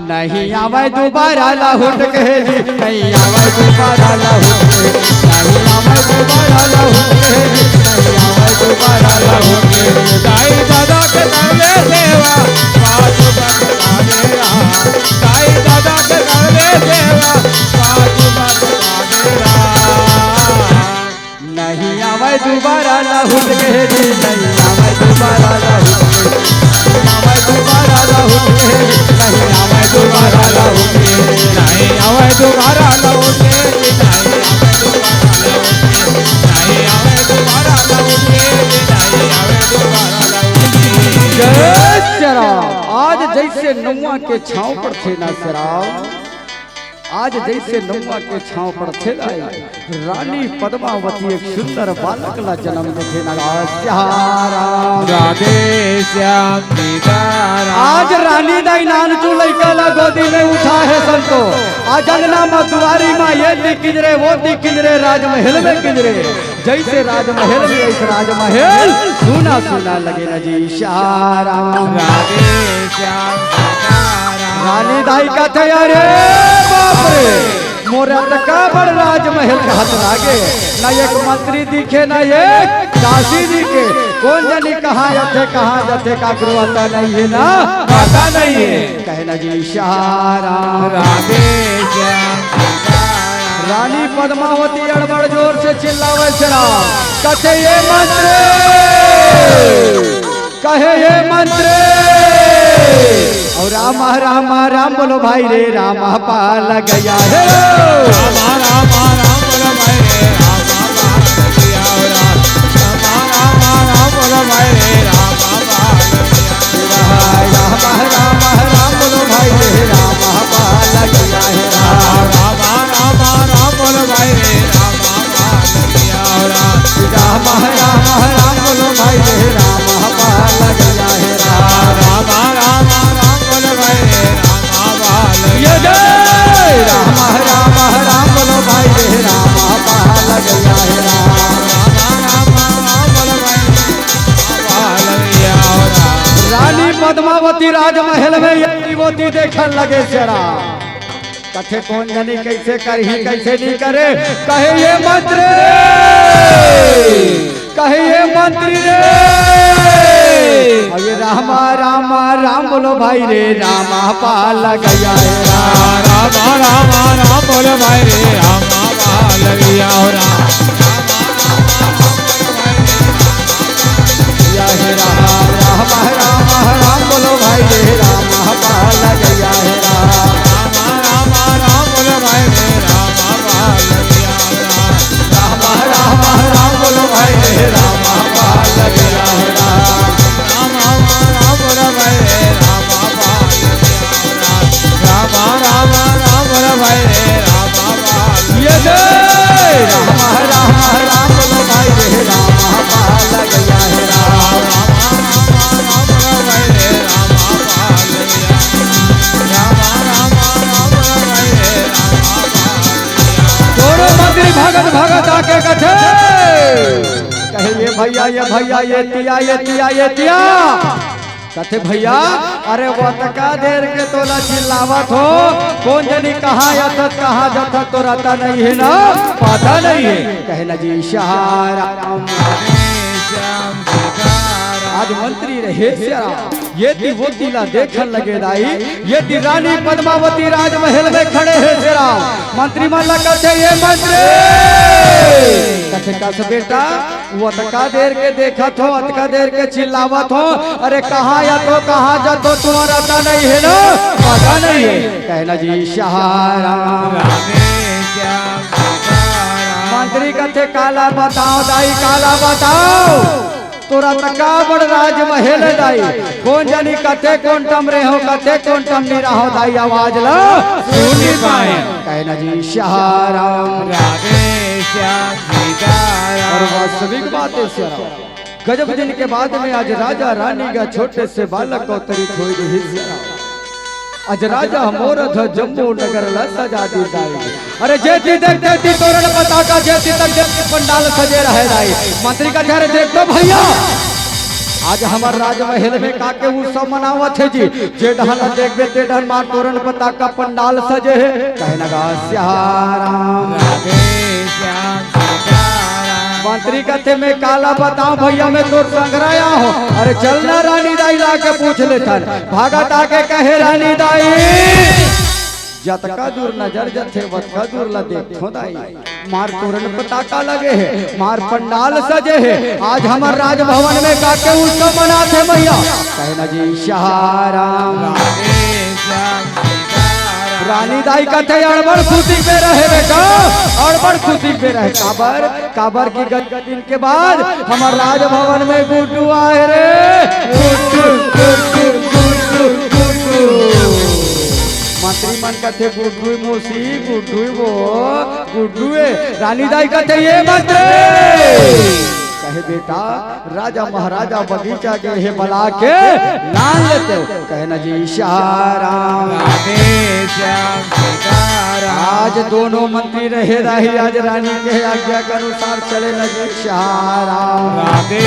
नहीं आवे दोबारा लहुट के जी, नहीं आवे दोबारा लहुट के, नहीं आवे दोबारा लहुट के जी, नहीं आवे दोबारा लहुट के। दाई दादा के कर ले सेवा, पाछू पाछे तहबेरा। दाई दादा के कर ले सेवा, पाछू पाछे तहबेरा। नहीं आवे दोबारा लहुट के जी, नहीं आवे दोबारा लहुट के। नहीं आवे दोबारा लहुट के जी, नहीं आवे दोबारा लहुट के। नहीं आवे दोबारा लहुट के जी, नहीं आवे दोबारा लहुट के। नहीं आवे दोबारा लहुट के जी, नहीं आवे दोबारा लहुट के। जय श्री राम। आज जैसे नौवा के छांव पड़थे ना श्री राम, आज जैसे नौवा के छांव पड़थे दाई, रानी पद्मावती एक सुंदर बालक ला जन्म देथे ना। सहारा। राधे श्याम सीताराम। आज रानी दाई नानचू लइका ला गोदी में उठा है संतो। आज अंगना मा दुआरी मा ये दी किंजरे, वो दी किंजरे, राजमहल में किंजरे। जैसे राजमहल में, ऐसे राजमहल सूना सूना लगे ना जी सहारा। राधे श्याम सीताराम। रानी दाई कथे अरे बाप रे, मोर अतका बड़ राजमहल कहत लागे, ना एक मंत्री दिखे, ना एक दासी दिखे। कौन जानी कहाँ आथे, कहाँ जाथे, काकरो अता नहीं है ना, पता नहीं है। कहे ना जी सहारा। राधे श्याम सीताराम। रानी पद्मावती अड़बड़ जोर से चिल्लावे श्री राम, कथे ये मंत्री, कहे ये मंत्री। और राम राम राम बोलो भाई रे, राम पाल गया रे। राम राम राम बोलो भाई रे, राम पाल गया रे। राम राम राम बोलो भाई रे, राम पाल गया। राम राम राम बोलो भाई रे, राम पाल गया है। राम राम राम बोलो भाई रे, राम पाल गया। पद्मावती राजमहल में ये विभूति देखन लगे सेरा। कथे कोन जनी कइसे करही, कइसे नइ करे, कहे ये मंत्री, कहे ये मंत्री रे। अरे रामा, रामा, राम बोलो भाई रे, रामा पाल गया है राम। रामा, रामा, राम बोलो भाई रे, रामा पाल गया हो राम। या हे राम, राम, राम, राम बोलो भाई रे, राम पाल गया हे राम। राम, राम, राम बोलो भाई रे, राम पाल गया हे राम। राम, राम, राम बोलो भाई रे, राम पाल गया हे राम। राम, राम, राम बोलो भाई रे, राम पाल गया हे राम। राम, राम, राम बोलो भाई रे, राम पाल ये दे। राम, राम, राम बोलो भाई रे, राम पाल गया हे राम। राम, राम, राम बोलो भाई रे, राम पाल गया। राम, राम, राम बोलो भाई रे, राम पाल गया। दोनों मंत्री भगत भगत आके कथे, कहे ये भैया, ये भैया, ये तिया, ये तिया, ये तिया। कथे भैया, अरे वो अतका देर के तोला चिल्लावत हो, कोन जनी कहाँ अथत, कहाँ जथत, तोर अता नइ हे ना, पता नइ हे। कहे ना जी सिया राम। आज मंत्री रहे सिया राम, ये ती वो ती ला देखन लगे दाई, ये ती रानी पद्मावती राजमहल में खड़े हे सिया राम। मंत्री मन ला कथे ये मंत्री, कथे कस बेटा, वो अतका देर के देखत हो, अतका देर के चिल्लावत हो, अरे कहाँ अथो, कहाँ जथो, तुम्हार अता नइ हे ना, पता नइ हे। कहे ना जी सिया राम। राधे श्याम सीताराम। मंत्री कथे काला बताओ दाई, काला बताओ, तोर अतका बड़ राजमहल हे दाई, कोन जनी कते कोंटम रेहो, कते कोंटम नइ रहो दाई, आवाज ला सुन नइ पाए। कहे ना जी सिया राम। राधे श्याम सीताराम। और वास्तविक बात हे सिया राम, गजब दिन के बाद में आज राजा रानी का छोटे से बालक अवतरित होय रहिस सिया राम। आज राजा मोर अध जम्मो नगर ला सजा दे दाई। अरे जेती देख तेती तोरण पताका, जेती तक जेती पंडाल सजे रहे दाई। मंत्री कथे अरे देख तो भैया, आज हमर राजमहल में काके उत्सव मनावत हे जी। जे डहन देखबे ते डहन मार तोरण पताका पंडाल सजे हे। कहे ना गा सिया राम। राधे श्याम सीताराम। मंत्री कथे मैं काला बताओ भैया, मैं तोर संग रहा हो। अरे चल ना रानी दाई ला के पूछ लेथन। भगत आके कहे रानी दाई, जतका दूर नजर जथे वतका दूर ला देखथो दाई। मार तोरण पताका लगे हे, मार पंडाल सजे हे। आज हमर राजभवन में काके उत्सव मनाथे भैया। कहे ना जी सिया राम। राधे श्याम सीताराम। रानी दाई कथे अड़बड़ खुशी में रहे बेटा, अड़बड़ खुशी में रहे। काबर, काबर की गजब दिन के बाद हमर राजभवन में गुड्डू आए रे। गुड्डू, गुड्डू, गुड्डू, गुड्डू। मंत्री मन कथे गुड्डू मौसी, गुड्डू वो, गुड्डू ए। रानी दाई कथे ये मंत्री। कहे बेटा, राजा महाराजा बगीचा गे हे बला के लान लेते हो। कहे ना जी सिया राम। राधे श्याम सीताराम। आज दोनों मंत्री रहे रही, आज रानी के आज्ञा के अनुसार चले ना जी सिया राम। राधे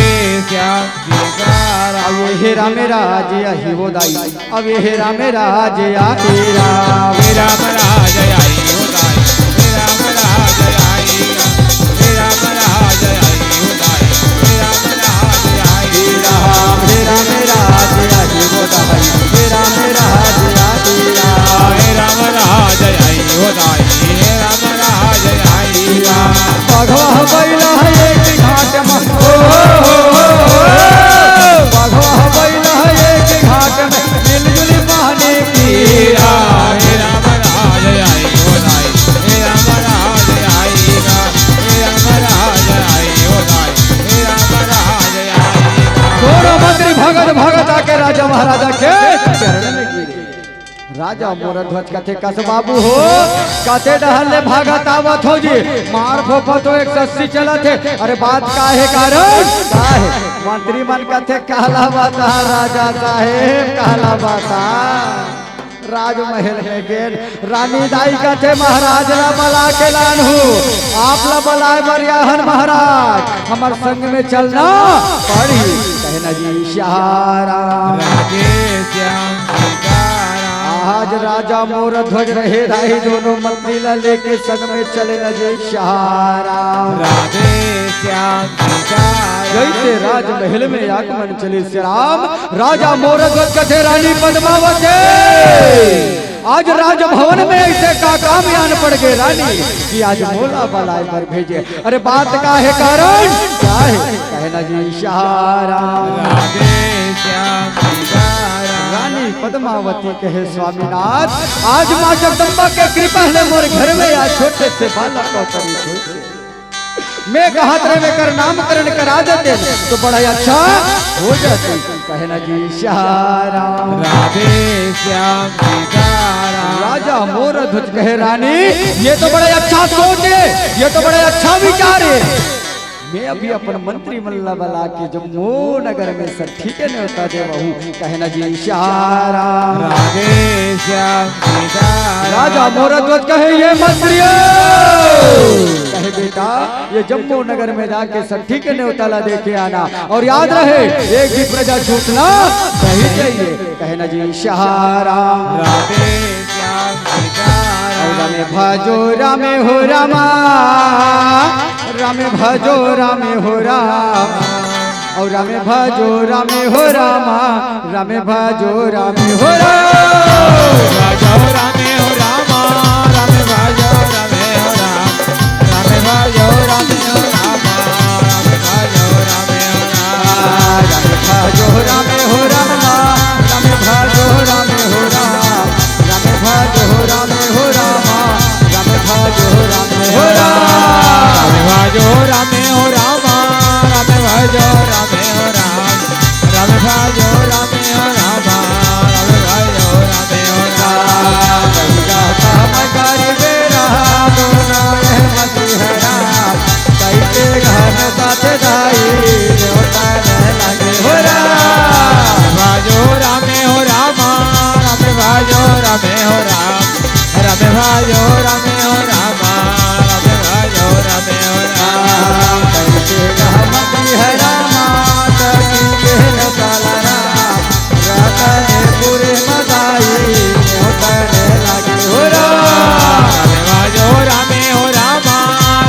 श्याम सीताराम। अब ये हे राम राज या ही वो दाई। अब हे राम राज आई राम। हे राम राज आई हो दाई, हे राम राज आई राम, हे राम राज आई हो दाई, हे राम राज आई हे राम, हे राम राज आई हो दाई, हे राम राज आई राम। हे राम राज आई हो दाई, हे राम राज आई राम। बघवा बैला एक घाट में, ओ, ओ, ओ, ओ, ओ। बघवा बैला एक घाट में, मिलजुल पानी पीरा। हे राम राज आई हो दाई, हे राम राज आई राम, हे राम राज आई हो दाई, हे राम राज आई। दोनों मंत्री भगत भगत आके राजा महाराजा के चरण में गिरे। राजा मोर ध्वज कथे कस बाबू हो, कते डहर ले भागत आवत हो जी, मार फोफत हो एक सस्सी चलत हे। अरे बात का हे कारण? का हे? मंत्री मन कथे काला बता राजा साहेब, काला बता। राजमहल में गेन, रानी दाई कथे महाराज ला बला के लान हूँ, आप ला बलाए बर आए हन महाराज, हमर संग में चलना पड़ही। कहे ना जी सिया राम। राधे श्याम। राजा मोर ध्वज रहे राही, दोनों मंत्री ला लेके संग में चले न जी सियाराम। राधे श्याम सीताराम। जैसे राजमहल में आगमन चले सियाराम, राजा मोर ध्वज कथे रानी पद्मावती, आज राजभवन में ऐसे का काम आन पड़ गे रानी, कि आज मोला बलाए बर भेजे। अरे बात का हे कारण? का हे? कहे ना जी सियाराम। राधे श्याम सीताराम। रानी पद्मावती कहे स्वामीनाथ, आज माँ जगदम्बा के कृपा ले मोर घर में आज छोटे से बालक अवतरित होइसे। मैं कहत रहे एकर नामकरण करा देते तो बड़ा अच्छा हो जाते। कहे ना जी सियाराम। राधे श्याम सीताराम। राजा मोर ध्वज कहे रानी, ये तो बड़ा अच्छा सोच हे, ये तो बड़ा अच्छा विचार हे। मैं अभी अपन मंत्री मन ला बला के जम्मो नगर में सट्ठी के न्योता देवहूँ। कहे ना जी सियाराम। राधे श्याम सीताराम। राजा मोर ध्वज कहे ये मंत्रियों, कहे बेटा ये जम्मो नगर में जाके सट्ठी के न्योता ला देके आना, और याद रहे एक भी प्रजा छूटना नहीं चाहिए। कहे ना जी सियाराम। राधे श्याम सीताराम। और रामे भजो रामे हो रामा, रामे भजो रामे हो रामा, और रामे भजो रामे हो रामा, रामे भजो रामे हो रामा। भजो रामे हो रामा, रामे भजो रामे हो रामा, रामे भजो रामे हो रामा, रामे भजो रामे हो रामा। रामे भजो रामे हो रामा, रामे भजो रामे हो रामा, रामे भजो रामे हो रामा, रामे भजो रामे हो रामा। रामे भजो रामे हो रामा, रामे भजो रामे हो रामा, रामे भजो रामे हो रामा, रामे भजो रामे हो रामा। गंगा का मकर बेरा दोनों ये मंत्री हरा, कैसे घन साथ दाई न्योता न लगे हो राम। भजो रामे हो रामा, रामे भजो रामे हो राम, रामे भजो रामे हो रामा, रामे भजो रामे हो राम। कैसे घन मंत्री हरा माता की बहन साला राम, रतनपुर मदाई न्योता न लगे हो राम। रामे भजो रामे हो रामा,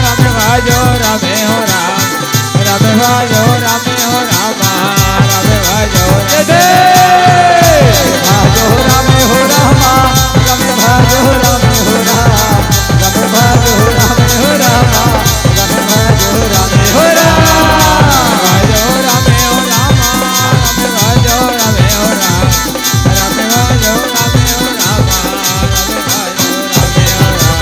रामे भजो रामे हो राम, रामे भजो रामे हो रामा, रामे भजो रामे। भजो रामे हो रामा, रामे भजो रामे हो राम, रामे भजो रामे हो रामा, रामे भजो रामे हो राम। भजो रामे हो रामा, रामे भजो रामे हो राम, रामे भजो रामे हो रामा, रामे भजो रामे हो राम।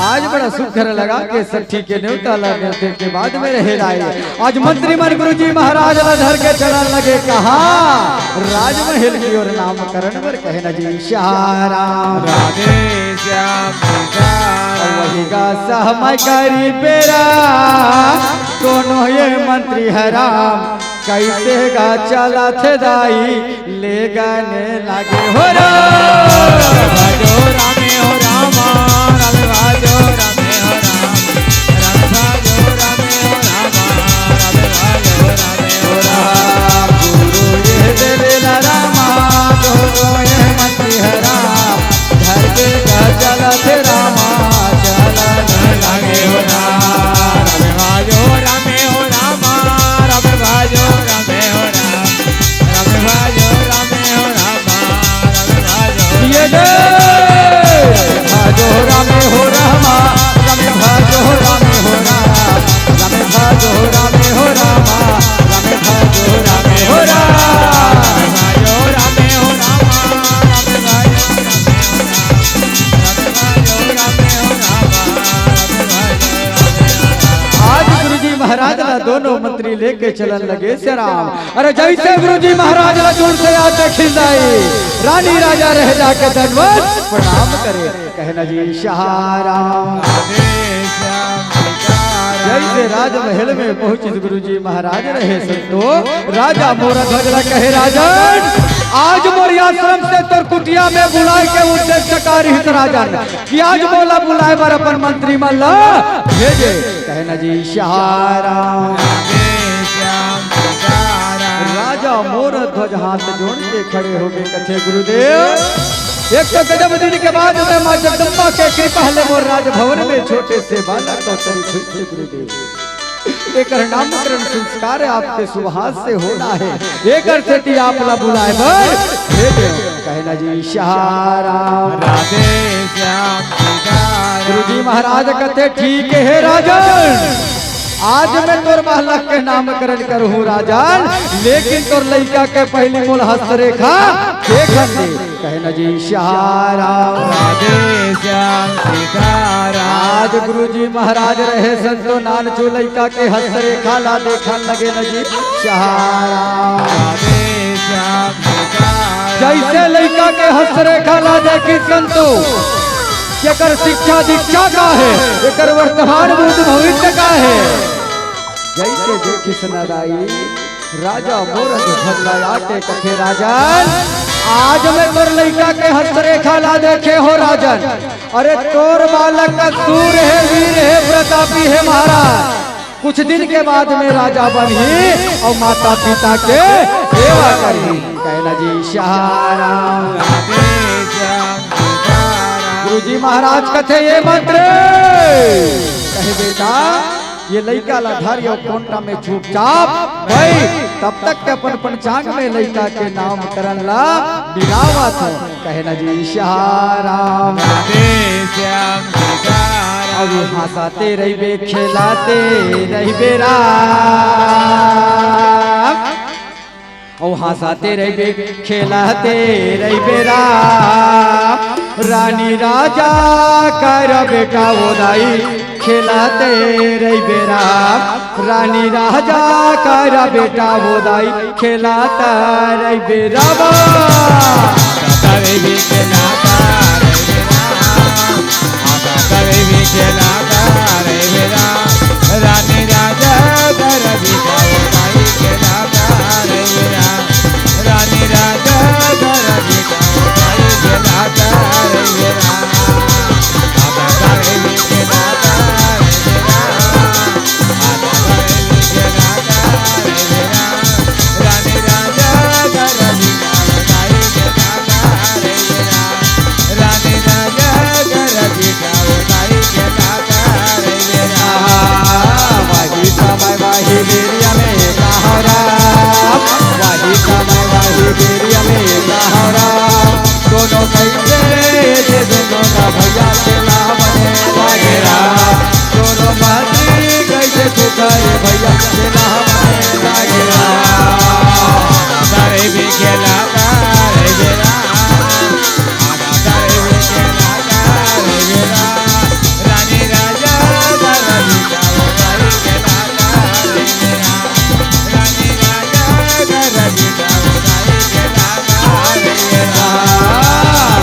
आज बड़ा सुघर लगा के सट्ठी के न्योता ला न्योते के बाद में रहे लाए। आज मंत्री मन गुरुजी महाराज ला धर के चलन लगे कहाँ? राजमहल की ओर नामकरण बर कहे ना जी सियाराम। राधे श्याम सीताराम। वही का सहमय करी बेरा, कोनो ये मंत्री हराम, कैसे गा चलत दाई, ले गने लागे हो राम। भजो रामे हो रामा, रामे भजो रामे हो राम, रामे भजो रामे हो रामा, रामे भजो रामे हो राम। गुरु ये देवे ना रामा, दोनों ये मंत्री हराम, धरती का चलत रामा, चलन लागे हो राम। रामे भजो रामे हो रामा, रामे भजो रामे हो राम, रामे भजो रामे हो रामा, रामे भजो ये दे। भजो रामे हो रामा, रामे भजो रामे हो राम, रामे भजो रामे हो रामा, रामे भजो रामे हो राम। भजो रामे हो रामा, रामे भजो रामे हो राम, रामे भजो रामे हो रामा, रामे भजो रामे हो राम। आज गुरुजी महाराज ला दोनों मंत्री लेके चलन लगे सियाराम। अरे जैसे गुरुजी महाराज ला दूर से आते खिंदाई, रानी राजा रह जाके दंडवत प्रणाम करे, कहे ना जी सियाराम। जैसे राजमहल में पहुंचिस गुरुजी महाराज रहे संतो, राजा मोर ध्वज ला कहे राजन, आज मोर आश्रम से तोर कुटिया में बुलाए के उद्देश्य का रहिस राजन, कि आज मोला बुलाए बर अपन मंत्री मन ला भेजे, कहे ना जी सियाराम। राजा मोर ध्वज हाथ जोड़ के खड़े हो गए, कथे गुरुदेव, एक तो गजब दिन के बाद में माँ जगदम्बा के कृपा ले मोर राजभवन में छोटे से बालक अवतरित हुई थे गुरुदेव। एकर नामकरण संस्कार आपके सुभाष से होना है। एकर सेती आप ला बुलाए बर भेजे। कहे ना जी सिया राम। राधे श्याम सीताराम। गुरु जी महाराज कहते ठीक है राजन, आज मैं तोर बालक के नामकरण करहूँ राजन, लेकिन तोर लइका के पहली मोल हस्तरेखा देखन दे। कहे ना जी सिया राम। राधे श्याम सीताराम। आज गुरु जी महाराज रहे संतो नानचो लइका के हस्तरेखा ला देखन लगे ना जी सिया राम। राधे श्याम सीताराम। जैसे लइका के हस्तरेखा ला देखी संतो, एकर शिक्षा दीक्षा का है, एकर वर्तमान भूत भविष्य का है, जैसे देखी सनादाई राजा मोर ध्वज ला आके कथे राजन, आज मैं तोर लइका के हस्तरेखा ला देखे हो राजन। अरे तोर बालक का सूर है, वीर है, प्रतापी है महाराज। कुछ दिन के बाद में राजा बनही अउ माता पिता के सेवा करही। कहे ना जी सिया राम। राधे श्याम सीताराम। गुरु जी महाराज कथे ये मंत्र। कहे बेटा ये लइका ला धर यो कोंटा में चुपचाप भाई, तब तक के अपन पंचांग में लइका के नामकरण ला मिलावत हो। कहे ना जी सिया राम। राधे श्याम सीताराम। अभी हंसाते रहिबे खेलाते रहिबे राम। अउ हंसाते रहिबे खेलाते रहिबे राम। रानी राजा कर बेटा वो दाई खेलाते रहिबे राम। रानी राजा कर बेटा वो दाई खेलाता रहिबे राम। करे भी खेलाता रहिबे राम। करे भी खेलाता रहिबे राम। रानी राजा कर बेटा वो दाई खेलाता रहिबे राम। रानी राजा कर बेटा वो दाई खेलाता रहिबे राम। वही समय वही बेरिया में कहावरा, वही समय वही बेरिया में कहावरा। दोनों कैसे जे दोनों का भैया से लावने लागेरा। दोनों माटी कैसे तू करे भैया से लावने लागेरा। करे भी खेला करे बेरा। करे भी खेला करे बेरा। रानी राजा का रवि का वो करे खेला करे बेरा। रानी राजा का रवि का वो करे खेला करे बेरा।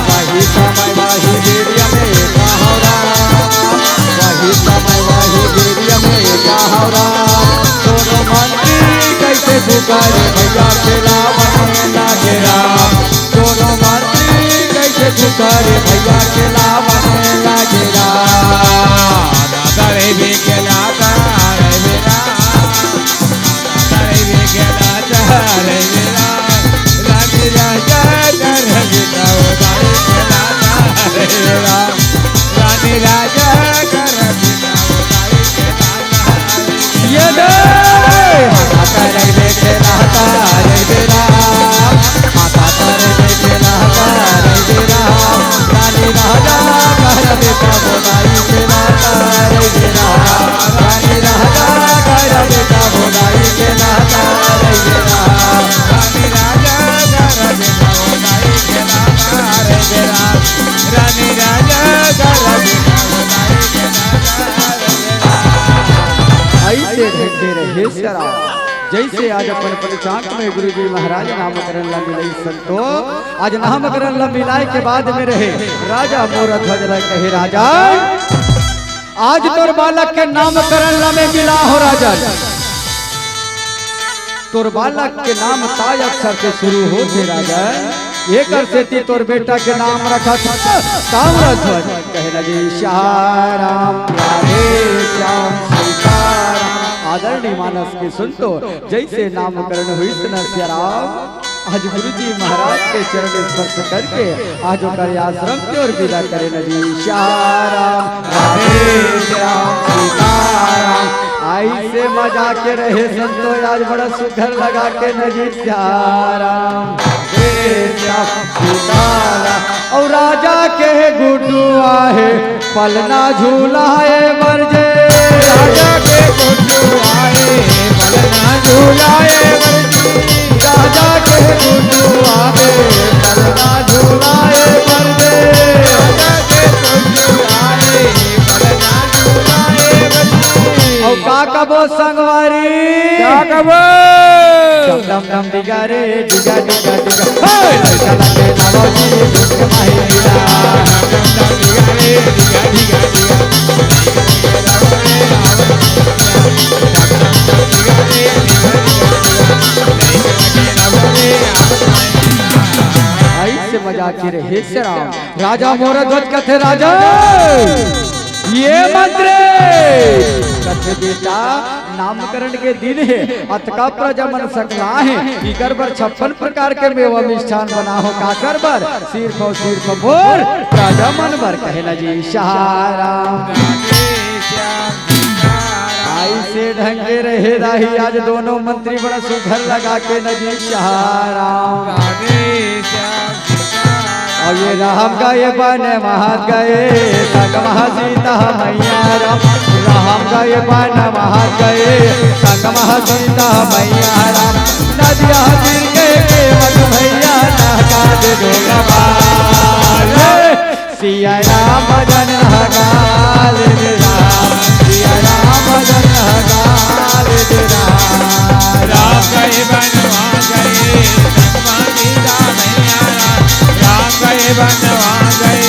वही समय वही बेरिया में कहावरा। वही समय वही बेरिया में कहावरा। दोनों मंत्री कैसे पुकारे भैया खेला बने लागेरा। दोनों मंत्री कैसे पुकारे भैया खेला बने लागेरा। करे भी खेला करे बेरा। करे भी खेला करे बेरा। रानी राजा कर भी तो दाई खेला करे बेरा। रानी राजा कर भी तो दाई खेला करे ये दे। माता कर भी खेला करे बेरा। माता कर भी खेला करे बेरा। रानी राजा कर भी तो दाई खेला करे बेरा। रानी राजा कर भी तो दाई खेला करे बेरा। रानी राजा कर भी तो दाई खेला करे बेरा। रानी राजा कर भी तो दाई खेला करे बेरा। ऐसे ढंग के रहे शराब। जैसे आज अपन पंचांग में गुरु जी महाराज नामकरण ला मिलाई संतो, आज नामकरण ला मिलाए के बाद में रहे राजा मोर ध्वज ला कहे राजा, आज तोर बालक के नामकरण ला में मिला हो राजा। तोर बालक के नाम ताय अक्षर से शुरू होथे राजा, एकर सेती तोर बेटा के नाम रखत ताम्रध्वज। कहे ना जी सिया राम, राधे श्याम सीताराम। आदरणीय मानस के संतो, जैसे नामकरण हुई न सिया राम। आज गुरु जी महाराज के चरण स्पर्श करके आज ओकर आश्रम के ओर विदा करे न जी। श्याम राम, राधे श्याम, सीताराम। आई से मजा के रहे संतो, आज बड़ा सुघर लगा के न जी। श्याम राम, राधे श्याम, सीताराम। और राजा के गुड्डू आहे, पलना झूलाए बर जे। राजा के गुड्डू आहे, पलना झूलाए बर जे। राजा के गुड्डू आहे, पलना झूलाए बर जे। राजा के गुड्डू आहे, पलना झूलाए बर जे। और का कबो संगवारी? का कबो? डम डम डम डिगा रे, डिगा, डिगा, डिगा। हे! लड़का लगे लालो जी, दुख माही डिगा। आई से मजा के रहे श्याम। राजा मोर ध्वज कथे राजा, ये मंत्री कथे बेटा, नामकरण के दिन हे, अतका प्रजा मन सकला हे, इकर बर छप्पन प्रकार के मेवा मिष्ठान बना हो। काकर बर? सिर्फ और सिर्फ मोर प्रजा मन बर, कहे न जी। श्याम राम। आई से ढंग के रहे राही, आज दोनों मंत्री बड़ा सुघर लगा के न जी। श्याम राम। अब ये राम गए वन महत गए, संग महा सीता मैया राम। राम गए वन महत गए, संग महा सीता मैया राम। नदिया तीर के केवट भैया नहा दे डोलवा। सिया राम भजन हगाल रे राम, सिया राम भजन हगाल रे राम। राम गए बनवा गए, संगमा सीता मैया राम। राम गए बनवा गए,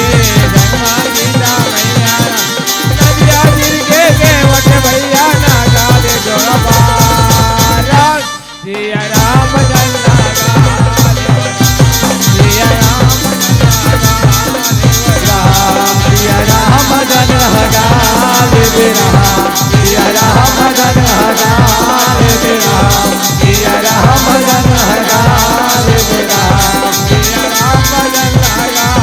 संगमा सीता मैया राम। नदिया गिर के केवट भैया ना गाले जोड़वा। राम सिया राम भजन लगा, सिया राम भजन लगा, राम सिया राम भजन लगा, सिया राम भजन लगा, सिया राम भजन लगा, सिया राम भजन लगा।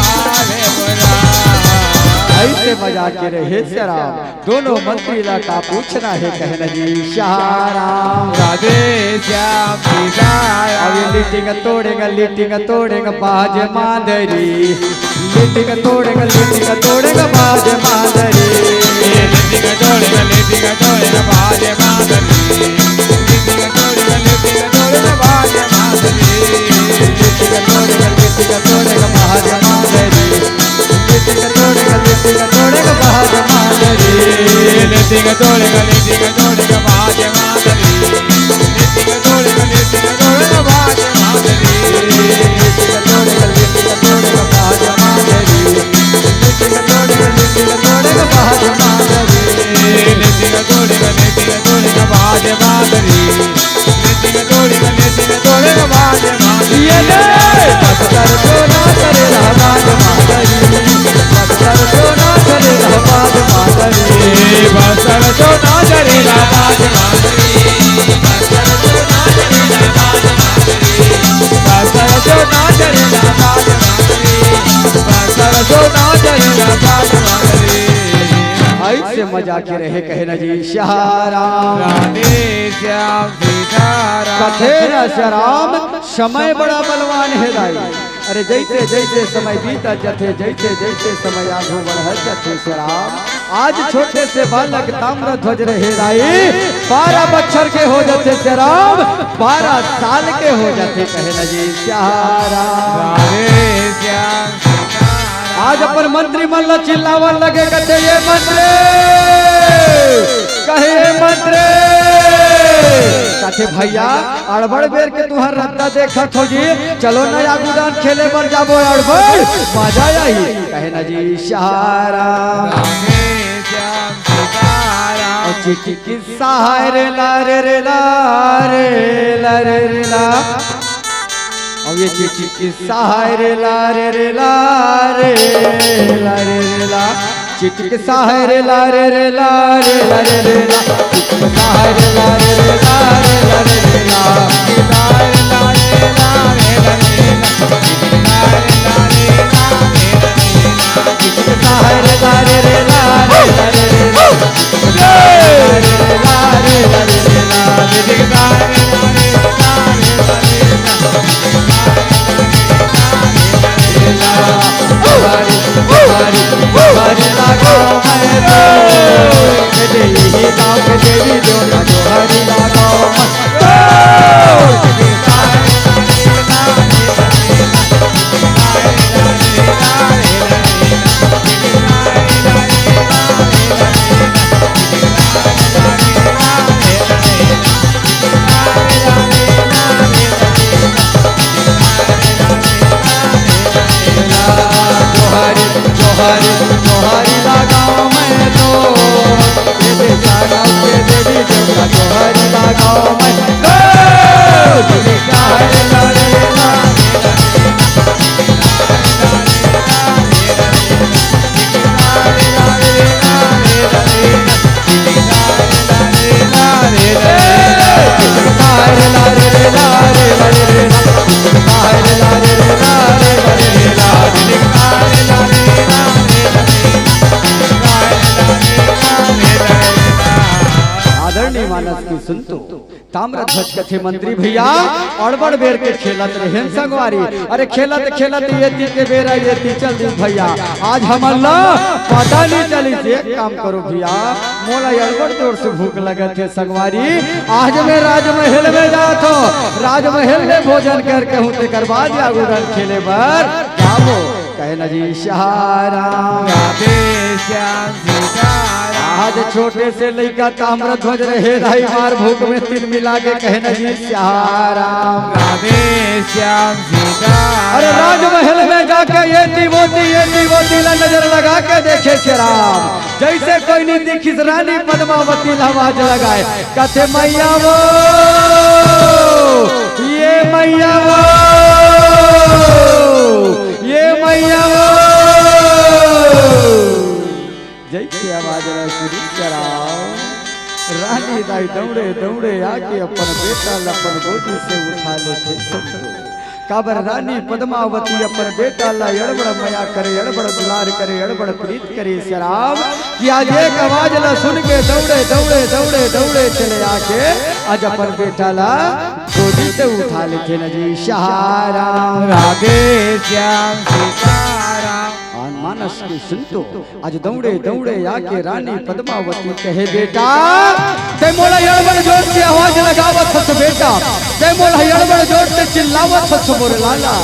ऐसे मजा के रहे श्याम। दोनों मंत्री ला का पूछना हे, कहे न जी। श्याम राम। राधे श्याम सीताराम। अब ये लिटिंग तोड़ेंगे, लिटिंग तोड़ेंगे बाजे मांदरी। लिटिंग तोड़ेंगे, लिटिंग तोड़ेंगे बाजे मांदरी। ये लिटिंग तोड़ेंगे, लिटिंग तोड़ेंगे बाजे मांदरी। लिटिंग तोड़ेंगे, लिटिंग तोड़ेंगे बाजे मांदरी। लिटिंग तोड़ेंगे, लिटिंग तोड़ेंगे बाजे मांदरी। लिटिंग तोड़ेगा, लिटिंग तोड़ेगा बाज मांदरी। लिटिंग तोड़ेगा, लिटिंग तोड़ेगा बाज मांदरी। लिटिंग तोड़ेगा, लिटिंग तोड़ेगा बाज मांदरी। लिटिंग तोड़ेगा, लिटिंग तोड़ेगा बाज मांदरी। लिटिंग तोड़ेगा, लिटिंग तोड़ेगा बाज मांदरी। लिटिंग तोड़ेगा, लिटिंग तोड़ेगा बाज मांदरी। ये ले, बस्तर सोना करे बाज मांदरी, बस्तर सोना करे बाज मांदरी, बस्तर सोना करे बाज मांदरी, बस्तर सोना करे बाज मांदरी, बस्तर सोना करे बाज मांदरी, बस्तर सोना करे बाज मांदरी। ऐसे मजा के रहे, कहे न जी। श्याम राम। राधे श्याम सीताराम। कथे न श्याम, समय बड़ा बलवान हे दाई। अरे जैसे जैसे समय बीतत जथे, जैसे जैसे समय आगू बढ़त जथे श्याम। आज छोटे से बालक ताम्र ध्वज रहे दाई, बारह बच्छर के हो जथे श्याम, बारह साल के हो जथे, कहे न जी। श्याम राम। राधे श्याम। आज अपन मंत्री मन ला चिल्लावन लगे, कथे, "ये मंत्री, कहे ये मंत्री।" कथे, "भैया, अड़बड़ बेर के तुहर रद्दा देखत हो जी, चलो न आगू दान खेले बर जाबो, अड़बड़ मजा आही।" कहे न जी। श्याम राम। राधे श्याम सीताराम। और चिटिक सहाय रे ला रे रे ला रे ला रे रे ला। अब ये चिटिक सहाय रे ला रे रे ला रे ला रे रे ला। चिटिक सहाय रे ला रे रे ला रे ला रे रे ला। चिटिक सहाय रे ला रे रे ला रे ला रे रे ला। आदरणीय मानस के संतो, ताम्रध्वज कथे मंत्री भैया, अड़बड़ बेर के खेलत रहेन संगवारी। अरे खेलत खेलत ये ती के बेरा ये ती चल दी भैया, आज हमन ला पता नहीं चली। एक काम करो भैया, मोला अड़बड़ जोर से भूख लगत हे संगवारी। आज मैं राजमहल में जात हो, राजमहल में भोजन करके हूँ, तेकर बाद आगू डहर खेले बर जाबो। कहे न जी सहारा। राधे श्याम सीताराम। आज छोटे से लइका ताम्रध्वज रहे दाई मार भूख में तिल मिला के कहे न जी सहारा। राधे श्याम सीताराम। अरे राजमहल में जाके ये ती वो ती, ये ती वो ती ला नजर लगा के देखे श्री राम। जैसे कोई नहीं दिखिस रानी पद्मावती ला आवाज लगाए, कथे मैया वो, ये मैया वो, ये मैया वो। जैसे आवाज रहे श्री राम, रानी दाई दौड़े दौड़े आके अपन बेटा ला अपन गोदी से उठा लेथे संतो। काबर रानी पद्मावती अपन बेटा ला अड़बड़ मया करे, अड़बड़ दुलार करे, अड़बड़ प्रीत करे श्री राम, कि आज एक आवाज ला सुन के दौड़े, दौड़े, दौड़े, दौड़े चले आके आज अपन बेटा ला गोदी से उठा लेथे न जी सहारा। राधे श्याम सीताराम। और मानस के संतो, आज दौड़े दौड़े आके रानी पद्मावती कहे, बेटा, ते मोला अड़बड़ जोर से आवाज लगावत हस बेटा, ते मोला अड़बड़ जोर से चिल्लावत हस मोर लाला,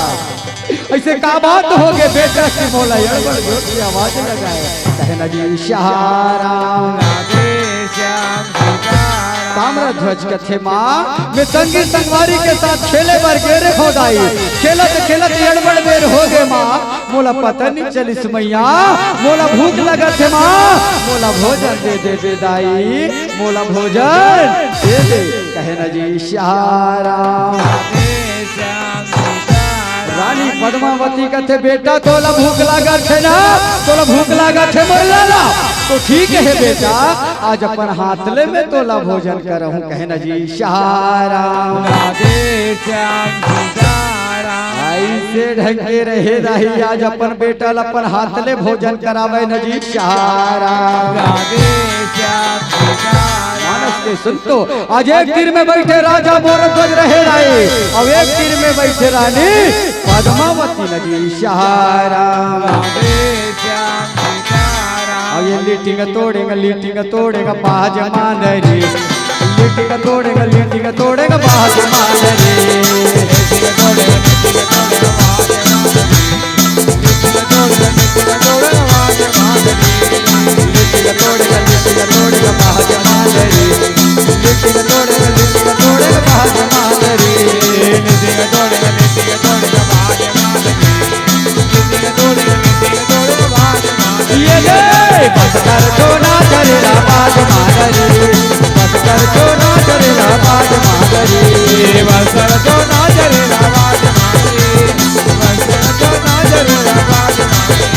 ऐसे का बात हो गे बेटा कि मोला अड़बड़ जोर से आवाज लगाए? कहे न जी सहारा। ताम्रध्वज कथे माँ, मैं संगी संगवारी के साथ खेले बर गे रे हो दाई, खेलत खेलत अड़बड़ बेर हो गे माँ, मोला पता नहीं चलिस मैया, मोला भूख लगत हे माँ, मोला भोजन दे दे बे दाई, मोला भोजन दे दे। कहे न जी सहारा। रानी पद्मावती कथे, बेटा तोला भूख लागत हे ना, तोला भूख लागत हे मोर लाला, तो ठीक हे बेटा, आज अपन हाथ ले मैं तोला भोजन करहूँ। कहे न जी सहारा। राधे श्याम सीताराम। ऐसे ढंग के रहे दाई, आज अपन बेटा ल अपन हाथ ले भोजन करावे न जी सहारा। राधे श्याम सीताराम। मानस के संतो, आज एक तीर में बैठे राजा मोर ध्वज रहे दाई, अब एक तीर में बैठे रानी पद्मावती न जी सहारा। राधे श्याम सीताराम। अब ये लिटिंग तोड़ेंगे, लिटिंग तोड़ेंगे बाज मांदरी। लिटिंग तोड़ेंगे, लिटिंग तोड़ेंगे बाज मांदरी। ये रे, बस कर दो ना चलेला बाज मांदरी, बस कर दो ना चलेला बाज मांदरी, बस कर दो ना चलेला बाज मांदरी, बस कर दो ना चलेला बाज मांदरी,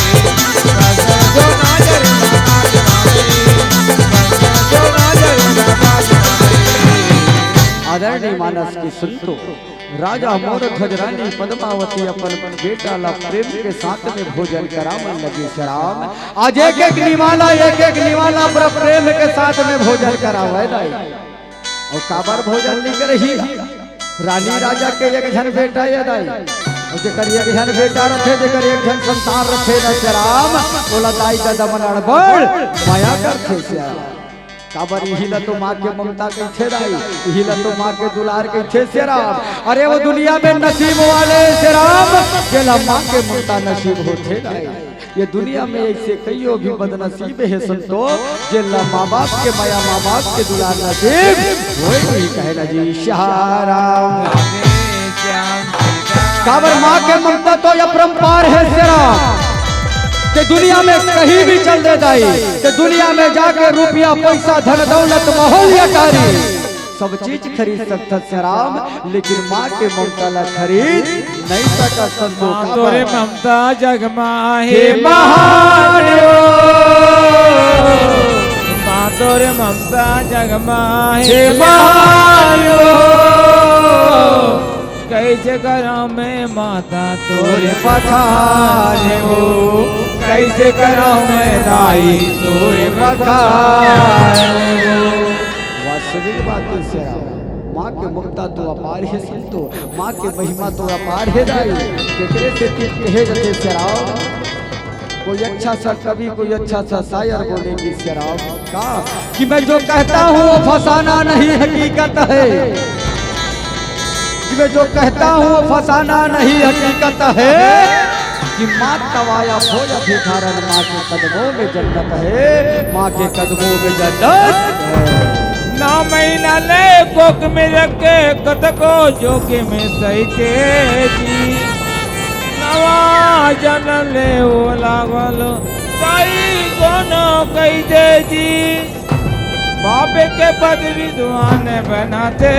बस कर दो ना चलेला बाज मांदरी, बस कर दो ना चलेला बाज मांदरी। आदरणीय मानस के संतो, राजा मोर ध्वज रानी पद्मावती अपन बेटा ला प्रेम के साथ में भोजन करावन लगी सियाराम। आज एक एक निवाला, एक एक निवाला पूरा प्रेम के साथ में भोजन करावे दाई। अउ काबर भोजन नइ करही? रानी राजा के एक झन बेटा ए दाई। अउ जेकर एक झन बेटा रथे, जेकर एक झन संतान रथे न सियाराम, ओला दाई ददा मन अड़बड़ मया करथे सियाराम। काबर इही ला तो माँ के ममता कहिथे दाई, इही ला तो माँ के दुलार कहिथे सियाराम। अरे वो दुनिया में नसीब वाले सियाराम, जेला माँ के ममता नसीब होथे दाई। ये दुनिया में ऐसे कइयो भी बदनसीब हे संतो, जेला माँ बाप के मया, माँ बाप के दुलार नसीब होय नहीं, कहे ना जी सियाराम। काबर माँ के ममता तो अपरंपार हे सियाराम। ते दुनिया में कहीं भी चल दे दाई, ते दुनिया में जाके रुपया, पैसा, धन, दौलत, माहौल, अटारी, सब चीज खरीद सकथस सियाराम, लेकिन माँ के ममता ला खरीद नइ सकस संतो। माँ तोरे ममता जग मा हे महान ओ। माँ तोरे ममता जग मा हे महान ओ। कइसे करँव मैं माता तोरे बखान ओ। कइसे करँव मैं दाई तोरे बखान ओ। वास्तविक बात हे सियाराम, माँ के ममता तो अपार हे संतो, माँ के महिमा तो अपार हे दाई। जेकरे से तीर कहे जाथे सियाराम। कोई अच्छा सा कवि, कोई अच्छा सा शायर बोले कि सियाराम का, कि मैं जो कहता हूँ वो फसाना नहीं हकीकत है, कि मैं जो कहता हूँ वो फसाना नहीं हकीकत है, कि माँ तवाया भोज भिखारन, माँ के कदमों में जन्नत है, माँ के कदमों में जन्नत है। ना महीना ले कोख में रखे, कतको जोखिम में सहिथे जी। नवा जनम ले ओ लागल, सही कोनो कहिथे जी। बाप के पद विद्वान बनाथे,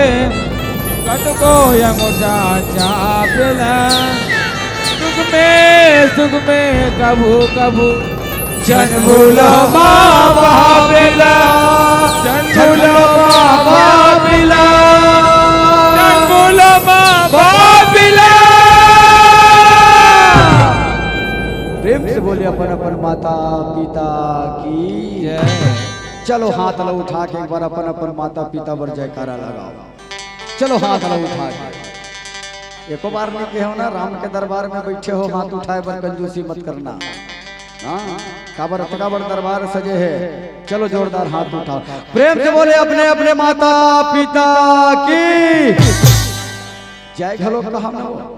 कतको अंगूठा चापेला। सुख में, सुख में कभू कभू झन भूलो माँ बाप ला, झन भूलो माँ बाप ला, झन भूलो माँ बाप ला। प्रेम से बोले अपन अपन माता पिता की जय। चलो हाथ ला उठा के एक बार अपन अपन माता पिता बर जयकारा लगाओ। चलो हाथ ला उठा के। एको बार नइ कहेंव ना, राम के दरबार में बइठे हो, हाथ उठाय बर कंजूसी मत करना। हाँ, काबर अतका बड़ दरबार सजे हे। चलो जोरदार हाथ उठाओ, प्रेम से बोले अपने अपने माता पिता की जय। घलो कहा ना वो।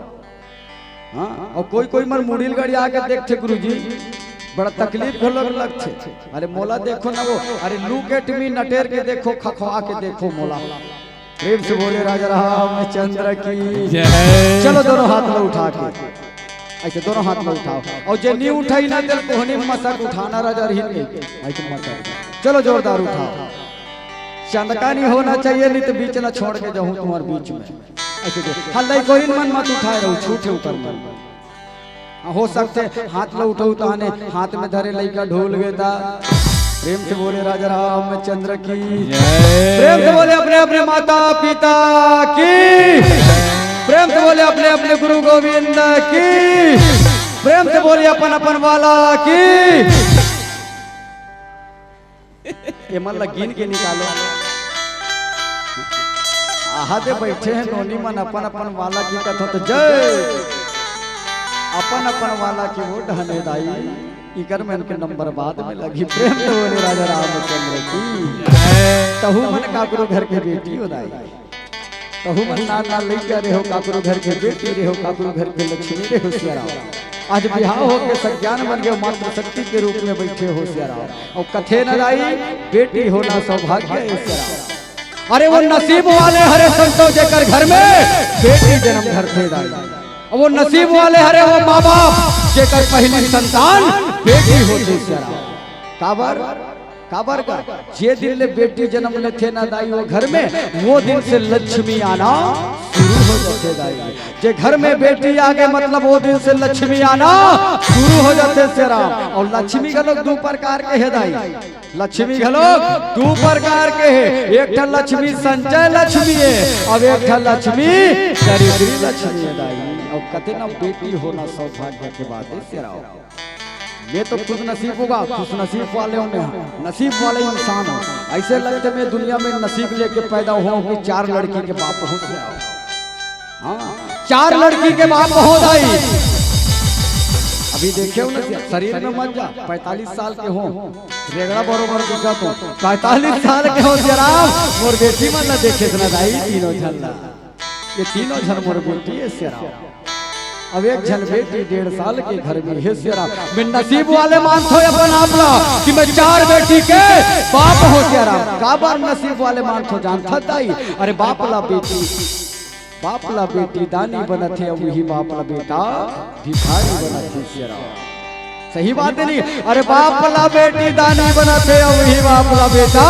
हाँ, अउ कोई कोई मन मुड़ी ल गड़िया के देखथे गुरुजी, बड़ा तकलीफ घलो लगथे। अरे मोला देखो ना वो, अरे look at me, नटेर के देखो, खखवा के देखो मोला। प्रेम से बोले राजा रामचंद्र की जय। चलो दोनों हाथ ला उठा के, अइसे दोनों हाथ ला उठाओ। अउ जे नइ उठाही ना, तेला कोहनी मसक उठाना राजा रहिन के। अइसे मसक। चलो जोरदार उठाओ। चंदका नइ होना चाहिए, नइ तो बीच ला छोड़ के जाहूँ तुम्हारे बीच में। अइसे दे। हाँ, लइकोरिन मन मत उठाय रहू, छूटे ऊपर मन। हाँ, हो सकथे हाथ ला उठाहू ताहने हाथ में धरे लइका ढोल गे ता। प्रेम से बोले राजा रामचंद्र की जय। प्रेम से बोले अपने अपने माता पिता की। प्रेम से बोले अपने अपने गुरु गोविंद की। प्रेम से बोले अपन अपन वाला की। एमन ला गिन के निकालो। आहा दे बइठे हे नोनी मन अपन अपन वाला की कथा तो जय। अपन अपन वाला की वो डहने दाई, इकर मन के नंबर बाद में लगही। प्रेम से बोले राजा रामचंद्र की। तहू मन काकरो घर के बेटी हो दाई। तहू मन नान नान लइका रहे हो, काकरो घर के बेटी रहे हो, काकरो घर के लक्ष्मी रहे हो सियाराम। आज बिहाव होके सज्ञान बन गए, मातृ शक्ति के रूप में बइठे हो सियाराम। अउ कथे न दाई, बेटी होना सौभाग्य हे सियाराम। अरे वो नसीब वाले हरे संतो जेकर घर में बेटी जन्म धरथे दाई। अउ वो नसीब वाले हरे वो माँ बाप जेकर पहली संतान बेटी होथे सियाराम। काबर? काबर का? जे दिन ले बेटी जन्म लेथे ना दाई वो घर में, वो दिन से लक्ष्मी आना शुरू हो जाथे दाई। जे घर में बेटी आगे, मतलब वो दिन से लक्ष्मी आना शुरू हो जाथे सियाराम। अउ लक्ष्मी घलोक दू प्रकार के हे दाई, लक्ष्मी घलोक दू प्रकार के हे। एक ठन लक्ष्मी संचय लक्ष्मी हे, अउ एक ठन लक्ष्मी दरिद्री लक्ष्मी हे दाई। अउ कथे ना, बेटी होना सौभाग्य के बात हे सियाराम। मैं तो खुशनसीब हूँ गा, खुशनसीब वाले हूँ मैं, नसीब वाले इंसान हूँ। अइसे लगथे मैं दुनिया में नसीब लेके पैदा हुआ हूँ कि चार लड़की के बाप हूँ सियाराम। हाँ, चार लड़की के बाप हूँ दाई। अभी देखे हो ना, शरीर में मत जा, पैंतालीस साल के हो, रेगड़ा बरोबर दिखत हो, पैंतालीस साल के हो सियाराम, मोर बेटी मन ला देखे इतना दाई, तीनों झन ला, ये तीनों झन मोर बेटी हे सियाराम। अब एक झन बेटी डेढ़ साल के घर में हे सियाराम। मैं नसीब वाले मानथो अपन आप ला कि मैं चार बेटी के बाप हो सियाराम। काबर नसीब वाले मानथो जानथा दाई? अरे बाप ला बेटी, बाप ला बेटी दानी बनथे, अउ उही बाप ला बेटा भिखारी बनथे सियाराम। सही बात हे नहीं? अरे बाप ला बेटी दानी बनथे, अउ उही बाप ला बेटा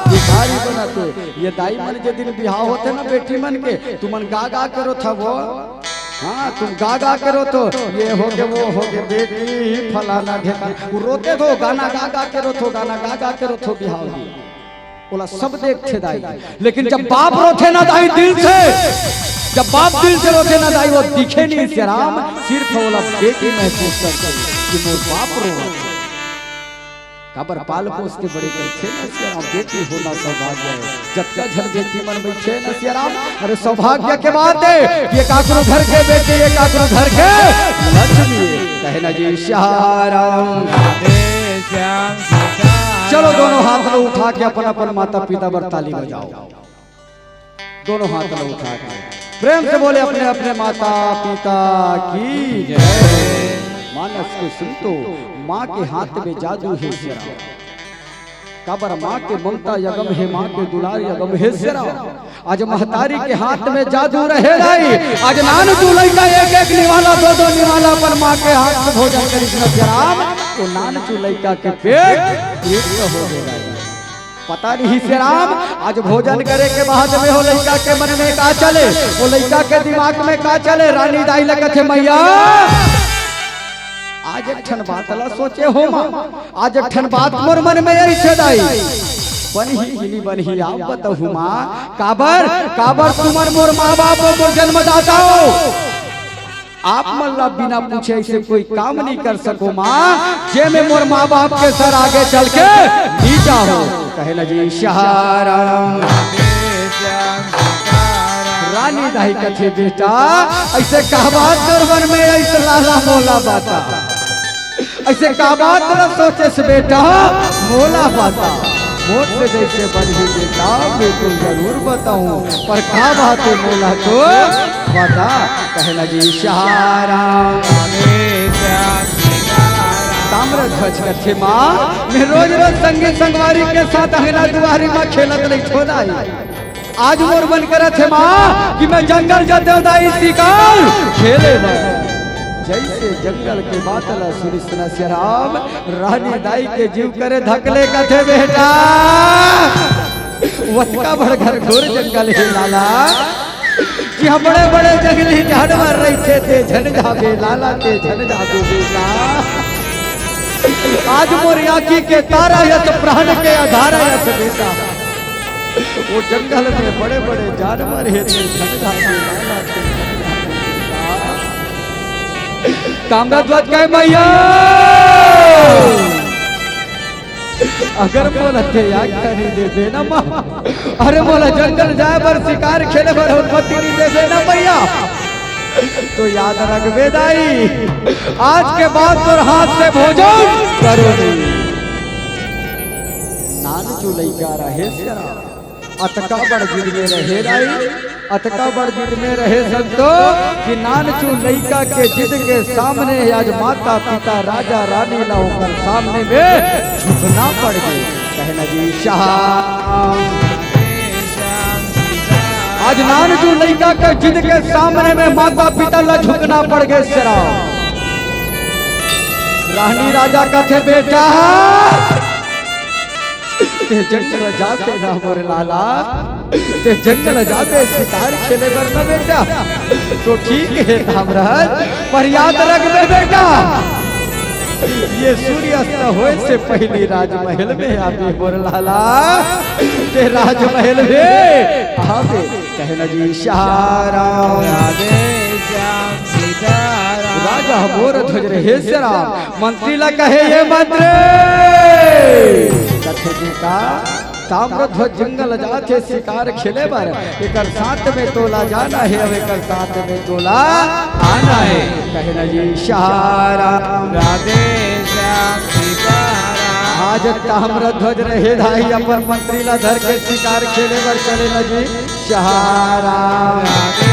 भिखारी बनथे। ये दाई मन जे दिन बिहाव होथे ना बेटी मन के, तुमन गा गा के रोथव। हाँ, तुम गा गा के रोथो, ये हो गे, वो हो गे, बेटी फलाना ढेकाना, वो रोथे तो गाना गा गा के रोथो, गाना गा गा के रोथो बिहाव में। ओला सब देखथे दाई, लेकिन जब बाप रोथे ना दाई दिल से, जब बाप दिल से रोथे ना दाई, वो दिखे नहीं सियाराम, सिर्फ ओला बेटी महसूस करथे कि मोर बाप रोवत हे। काबर पाल पोस के बड़े करथे ना सियाराम, बेटी होना सौभाग्य हे। जतका झन बेटी मन बइठे ना सियाराम, अरे सौभाग्य के बात हे, ये काकरो घर के बेटी, ये काकरो घर के लक्ष्मी हे। कहे ना जी सियाराम। चलो दोनों हाथ ला उठा के अपन अपन माता पिता बर ताली बजाओ। दोनों हाथ ला उठा के प्रेम से बोले अपने अपने माता पिता की जय। मानस के संतो, माँ के हाथ में जादू हे सियाराम। काबर माँ के ममता अगम हे, माँ के दुलार अगम हे सियाराम। आज महतारी के हाथ में जादू रहे दाई। आज नानचू लइका एक एक निवाला, दो दो निवाला अपन माँ के हाथ से भोजन करिस ना सियाराम, वो नानचू लइका के पेट तृप्त हो गे दाई। पता नहीं सियाराम, आज भोजन करे के बाद में वो लइका के मन में का चले, वो लइका के दिमाग में का चले। रानी दाई ला कथे, मैया, आज एक ठन बात ला सोचे हो माँ, आज एक ठन बात मोर मन में अइसे दाई। बनही कि नी बनही, आप बताहू माँ, काबर, काबर तुमन मोर माँ बाप हो, मोर जन्मदाता हो। आप मन ला बिना पूछे अइसे कोई काम नहीं कर सको माँ, जे में मोर माँ बाप के सर आगे चल के नीचा हो। कहे ना जी सियाराम। रानी दाई कथे, बेटा, अइसे का बात तोर मन में अइसे लाला मोला बता। अइसे का बात ला सोचेस बेटा, मोला बता। मोर से जइसे बनही बेटा, बिल्कुल जरूर बताहूँ, पर का बात हे मोला तो बता। कहे ना जी सियाराम। ताम्रध्वज कथे माँ, मैं रोज रोज संगी संगवारी के साथ अंगना दुआरी में खेलत रहिथों दाई। आज मोर मन करत हे माँ कि मैं जंगल जतेंव दाई शिकार खेले बर। जइसे जंगल के बात ला सुनिस ना सियाराम, रानी दाई के जीव करे धक ले, कथे बेटा, ओतका बड़ घनघोर जंगल हे लाला, कि इहाँ बड़े बड़े जंगली जानवर रहिथे, तें झन जाबे लाला, तें झन जाबे बेटा। आज मोर आँखी के तारा अस, प्राण के आधार अस बेटा। वो जंगल में बड़े-बड़े जानवर हे, तें झन जाबे लाला, तें झन जाबे बेटा। ताम्रध्वज कहे, मैया, अगर मोला तें आज्ञा नहीं देबे ना माँ, अरे मोला जंगल जाए बर, शिकार खेले बर अनुमति नहीं देबे ना मैया, तो याद रखबे दाई, आज के बाद तोर हाथ से भोजन करो नहीं। नानचू लइका रहे सियाराम, अतका बड़ जिद में रहे दाई, अतका बड़ जिद में रहे संतो कि नानचू लइका के जिद के सामने आज माता पिता राजा रानी ला ओकर सामने में झुकना पड़ गे। कहे ना जी सियाराम। आज नानचू लइका के जिद के सामने में माता पिता ला झुकना पड़ गे सियाराम। रानी राजा कथे बेटा, ते जंगल जाबे ना मोर लाला, ते जंगल जाबे शिकार खेले बर ना बेटा। तो ठीक हे तामरध्वज, पर याद रखबे बेटा, ये सूर्यास्त होए से पहिली राजमहल में आबे मोर लाला, ते राजमहल में आबे। कहे ना जी सियाराम। राधे श्याम सीताराम। राजा मोर ध्वज रहे सियाराम, मंत्री ला कहे ये मंत्री। कथे जी का ताम्रध्वज जंगल जाथे शिकार खेले बर, एकर साथ में तोला जाना हे, अब एकर साथ में तोला आना हे। कहे ना जी सियाराम। राधे श्याम सीताराम। आज ताम्रध्वज रहे दाई अपन मंत्री ला धर के शिकार खेले बर चले ना जी सियाराम। राधे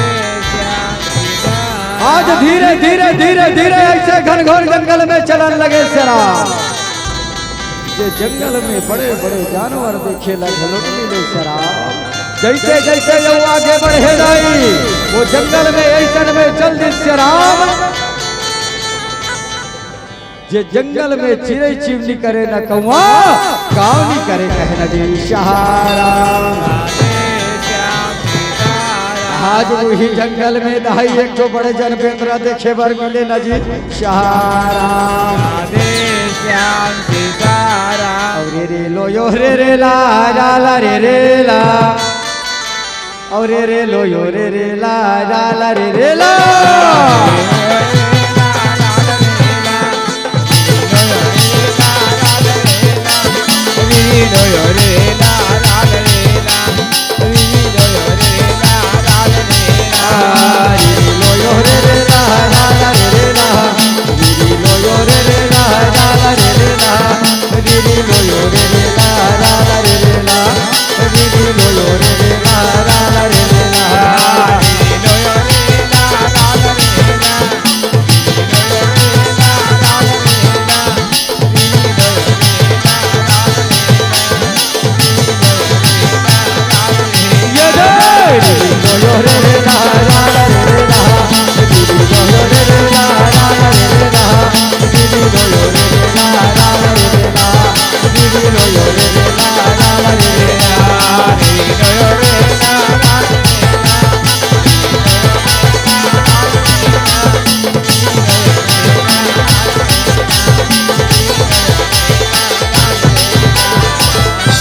श्याम सीताराम। आज धीरे धीरे धीरे धीरे ऐसे घनघोर जंगल में चलन लगे सियाराम। जे जंगल में बड़े बड़े जानवर देखे ला घलो मिले सियाराम। जैसे जैसे यो आगे बढ़े दाई, वो जंगल में ऐसन में चल दिस सियाराम। जे जंगल में चिरई चिमनी करे न कौआ, काव नी करे कहे ना जी सियाराम। आज वही जंगल में दाई एक ठो बड़े जन बेंदरा देखे बर मिले ना जी सियाराम। राधे श्याम सीताराम। अउ रे रे लो यो रे रे ला ला ला रे रे ला। अउ रे रे लो यो रे रे ला ला ला रे रे ला।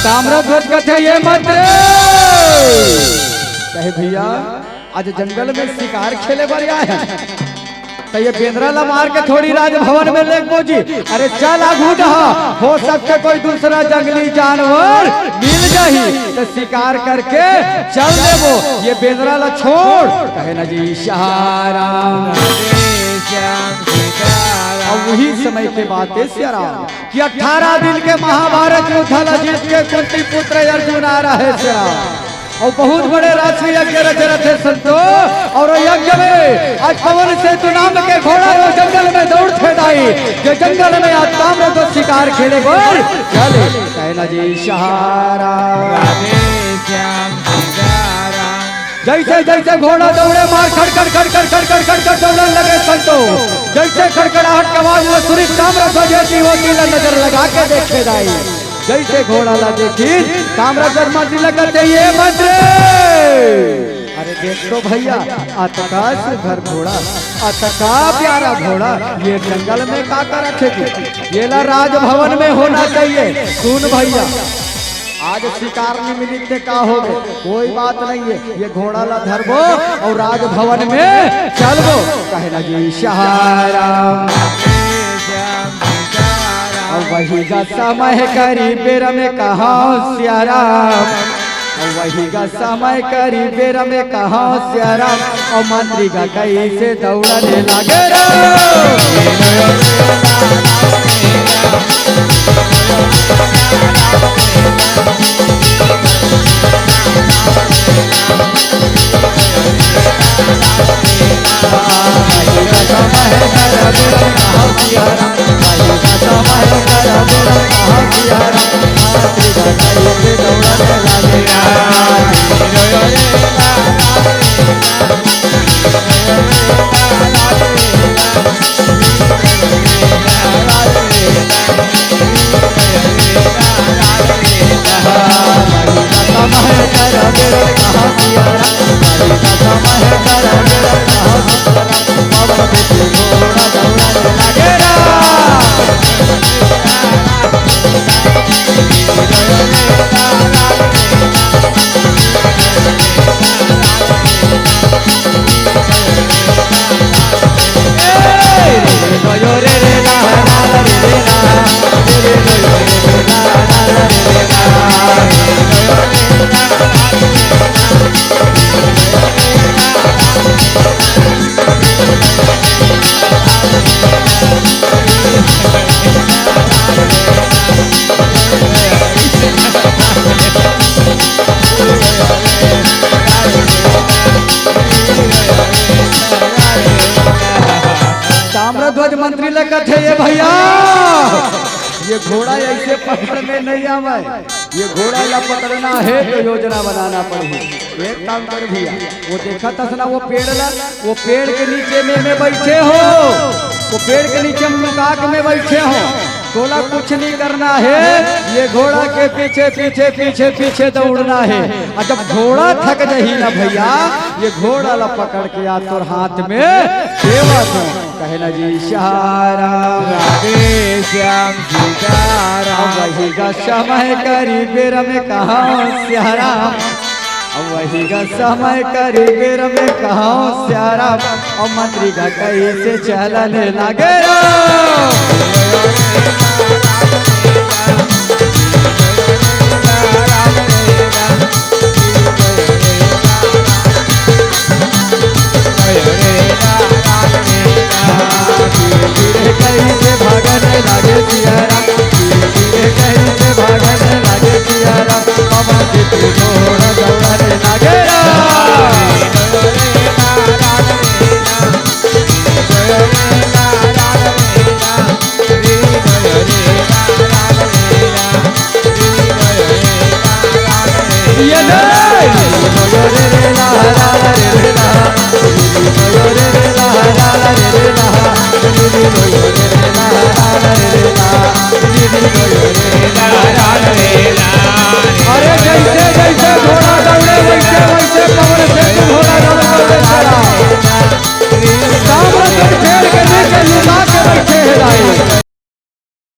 ताम्रध्वज कथे ये मंत्र। कहे भैया, आज जंगल में शिकार खेले बर आए हन, त ये बेंदरा ला मार के थोड़ी राजभवन में लेगबो जी। अरे चल आगू डहा, हो सकथे कोई दूसरा जंगली जानवर मिल जाही, त शिकार करके चल देबो, ये बेंदरा ला छोड़। कहे ना जी सियाराम। अब वही समय के बात हे सियाराम कि अठारह दिन के महाभारत युद्ध ला जीत के कुंती पुत्र अर्जुन आ रहे सियाराम। अउ बहुत बड़े राजसूय यज्ञ रचे रथे संतो। अउ यज्ञ में आज पवन सेतु नाम के घोड़ा यो जंगल में दौड़थे दाई, जे जंगल में आज ताम्रध्वज शिकार खेले बर चले। कहे ना जी सियाराम। राधे श्याम सीताराम। जैसे जैसे घोड़ा दौड़े मार खड़खड़ खड़खड़ खड़खड़ खड़खड़ दौड़न लगे संतो। जैसे खड़खड़ाहट के आवाज में सुनी ताम्रध्वज जी वो तीन नजर लगा के देखे दाई। जैसे घोड़ा ला देखी, ताम्रध्वज मंत्री ला कथे ये मंत्री। अरे देख तो भैया, अतका सुघर घोड़ा, अतका प्यारा घोड़ा, ये जंगल में का करत हे जी? ये ला राजभवन में होना चाहिए। सुन भैया, आज शिकार नहीं मिली ते का होगे, कोई बात नहीं है, ये घोड़ा ला धरबो अउ राजभवन में चलबो। कहे ना जी सियाराम। अउ वही गा समय करी बेरा में कहा सियाराम। अउ वही गा समय करी बेरा में कहा सियाराम। अउ मंत्री गा कइसे दौड़ने लागे रे। कथे ये भैया, ये घोड़ा ऐसे पकड़ में नहीं आवे। ये घोड़ा ला पकड़ना हे तो योजना बनाना पड़ही। एक काम कर भैया, वो देखत हस ना वो पेड़ ला, वो पेड़ के नीचे में, में बइठे हो, वो पेड़ के नीचे में लुका के में बइठे हो, तोला कुछ नहीं करना हे। ये घोड़ा के पीछे पीछे पीछे पीछे दौड़ना हे। अउ जब घोड़ा थक जही ना भैया, ये घोड़ा ला पकड़ के आ तोर हाथ में देवत हो। कहे ना जी, सियाराम। राधे श्याम सीताराम। अब वही का समय करी बेर में कहा सियाराम। अब वही का समय करी बेर में कहा सियाराम। अब मंत्री का कैसे चलन लागे राम।